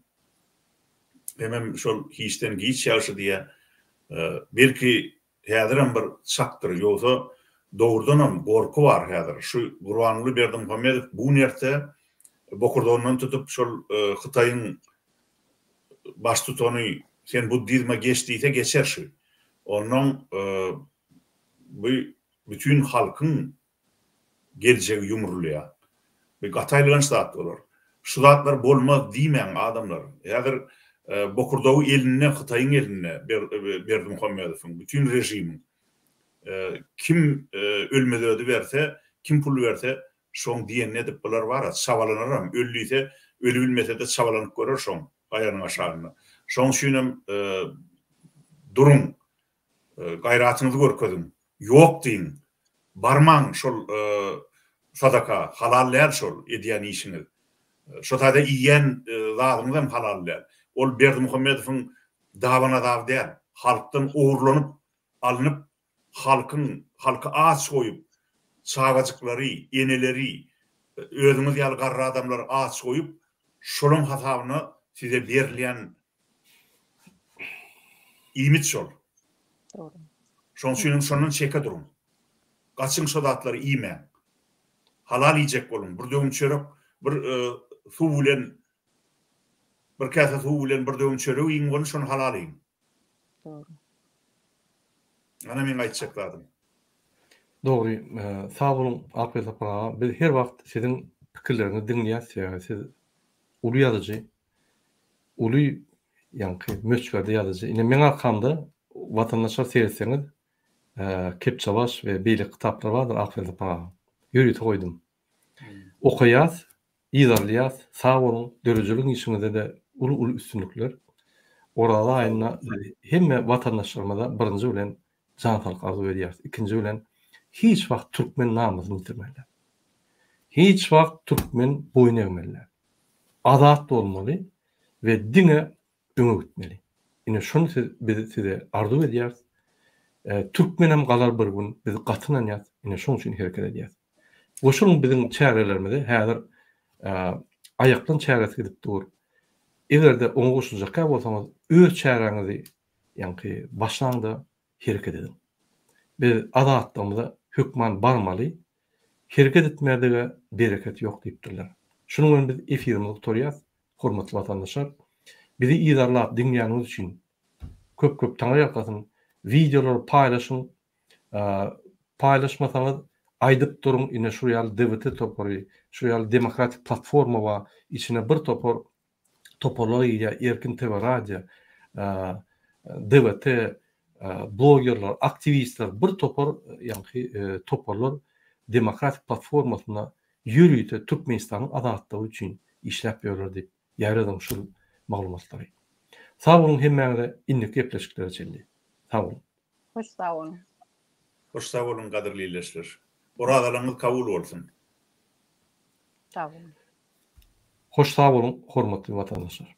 Hemem şol hiçden giç ýagşy diýýär. Belki häzirem bir çakdyr, ýogsa dogrudanam gorky bar häzir. Şu Gurbanguly Berdimuhamedow bu nerte bokurdagyndan tutup şol Hytaýyň baştutany sen buddizme geç diýse geçer şu. Onnoň bu bütin halkyň geljegi ýumrulýar. Bu gaty aýylganç zat bolar. Şu zatlar bolmaz diýmäň adamlar. Häzir bokurdagy elinde Hytaýyň elinde Berdimuhamedowyň, bütin režimiň. Kim ölmez-ödi berse, kim pul berse şoň diýenini edip bular bara çabalanaram, öl diýse ölübilmesede çabalanyp görer şoň aýagynyň aşagynda. Şoň üçinem duruň Gaýratyňyzy görkeziň. Ýok diýiň. Barmaň şol sadaka. Halal däl şol edýän işiňiz. Şo taýda iýýän zadyňyz hem halal däl. Ol Berdimuhamedowyň daban azaby däl. Halkdan ogurlanyp alnyp, halkyň, halky aç goýup, çagajyklary, eneleri, özüňiz ýaly garry adamlary aç goýup, şolaň hasabyna size berilýän Iýmit şol. Dogry. Şoň üçin hem şondan çeke duruň. Gaçyň şo zatlary iýmäň. Halal iýjek boluň. Bir döwüm çörek, bir suw bilen bir käse suw bilen bir döwüm çörek iýiň bolun, şony halal iýiň. Dogry. Ana meň aýtjak zadym. Dogry. Sag boluň Akbel Sapar aga. Biz her wagt siziň pikirleriňizi diňleýäs, sebäbi siz uly ýazyjy. Uly ýaňky möçberde ýazyjy. Ine meň arkamda watandaşlar seretseňiz Kepjebaş we beýleki kitaplar bardyr Akbel Sapar agaň. Ýörite goýdum. Okaýas, yzarlaýas. Sag boluň, döredijilik işiňizde-de uly-uly üstünlikler. Oraza aýynda biz hemme watandaşlarymyza birinji bilen jan saglyk arzuw edýäris. Ikinji bilen hiç wagt türkmen namysyny ýitirmeli däl. Hiç wagt türkmen boýun egmeli däl. Azat bolmaly we diňe öňe gitmeli. Ine şuny siz biz size arzuw edýäris. Türkmenem galar bir gün biz gaty ynanýas. Ine şoň üçin hereket edýäs. Goşulyň biziň çärelerimize häzir aýaklan çäresi gidip dur. Egerde oňa goşuljakka bolsaňyz öz çäräňizi ýaňky başlaňda hereket ediň. Biz azatlygymyza hökman barmaly. Hereket etmädige bereket ýok diýipdirler. Şunuň bilen biz efirimizi gutarýas. Hormatly watandaşlar, bizi yzarlap diňleýäniňiz üçin köp köp taňry ýalkasyn. Wideolary paýlaşyň. Paýlaşmasaňyz aýdyp duruň ine şu ýaly DWT topary, şu ýaly demokratik platforma bar, içine bir topar toparlar girýär, Erkin TV radio, DWT, blogerler, aktiwistler, bir topar ýaňky toparlar demokratik platformasynda ýörite Türkmenistanyň azatlygy üçin işläp ýörler diýip ýaýradyň şul maglumatlary. Sag boluň hemmäňize indiki gepleşiklere çenli. Sag boluň. Hoş sag boluň. Hoş sag boluň gadyrly ildeşler. Orazalaryňyz kabul bolsun. Sag boluň. Hoş sag boluň hormatly watandaşlar.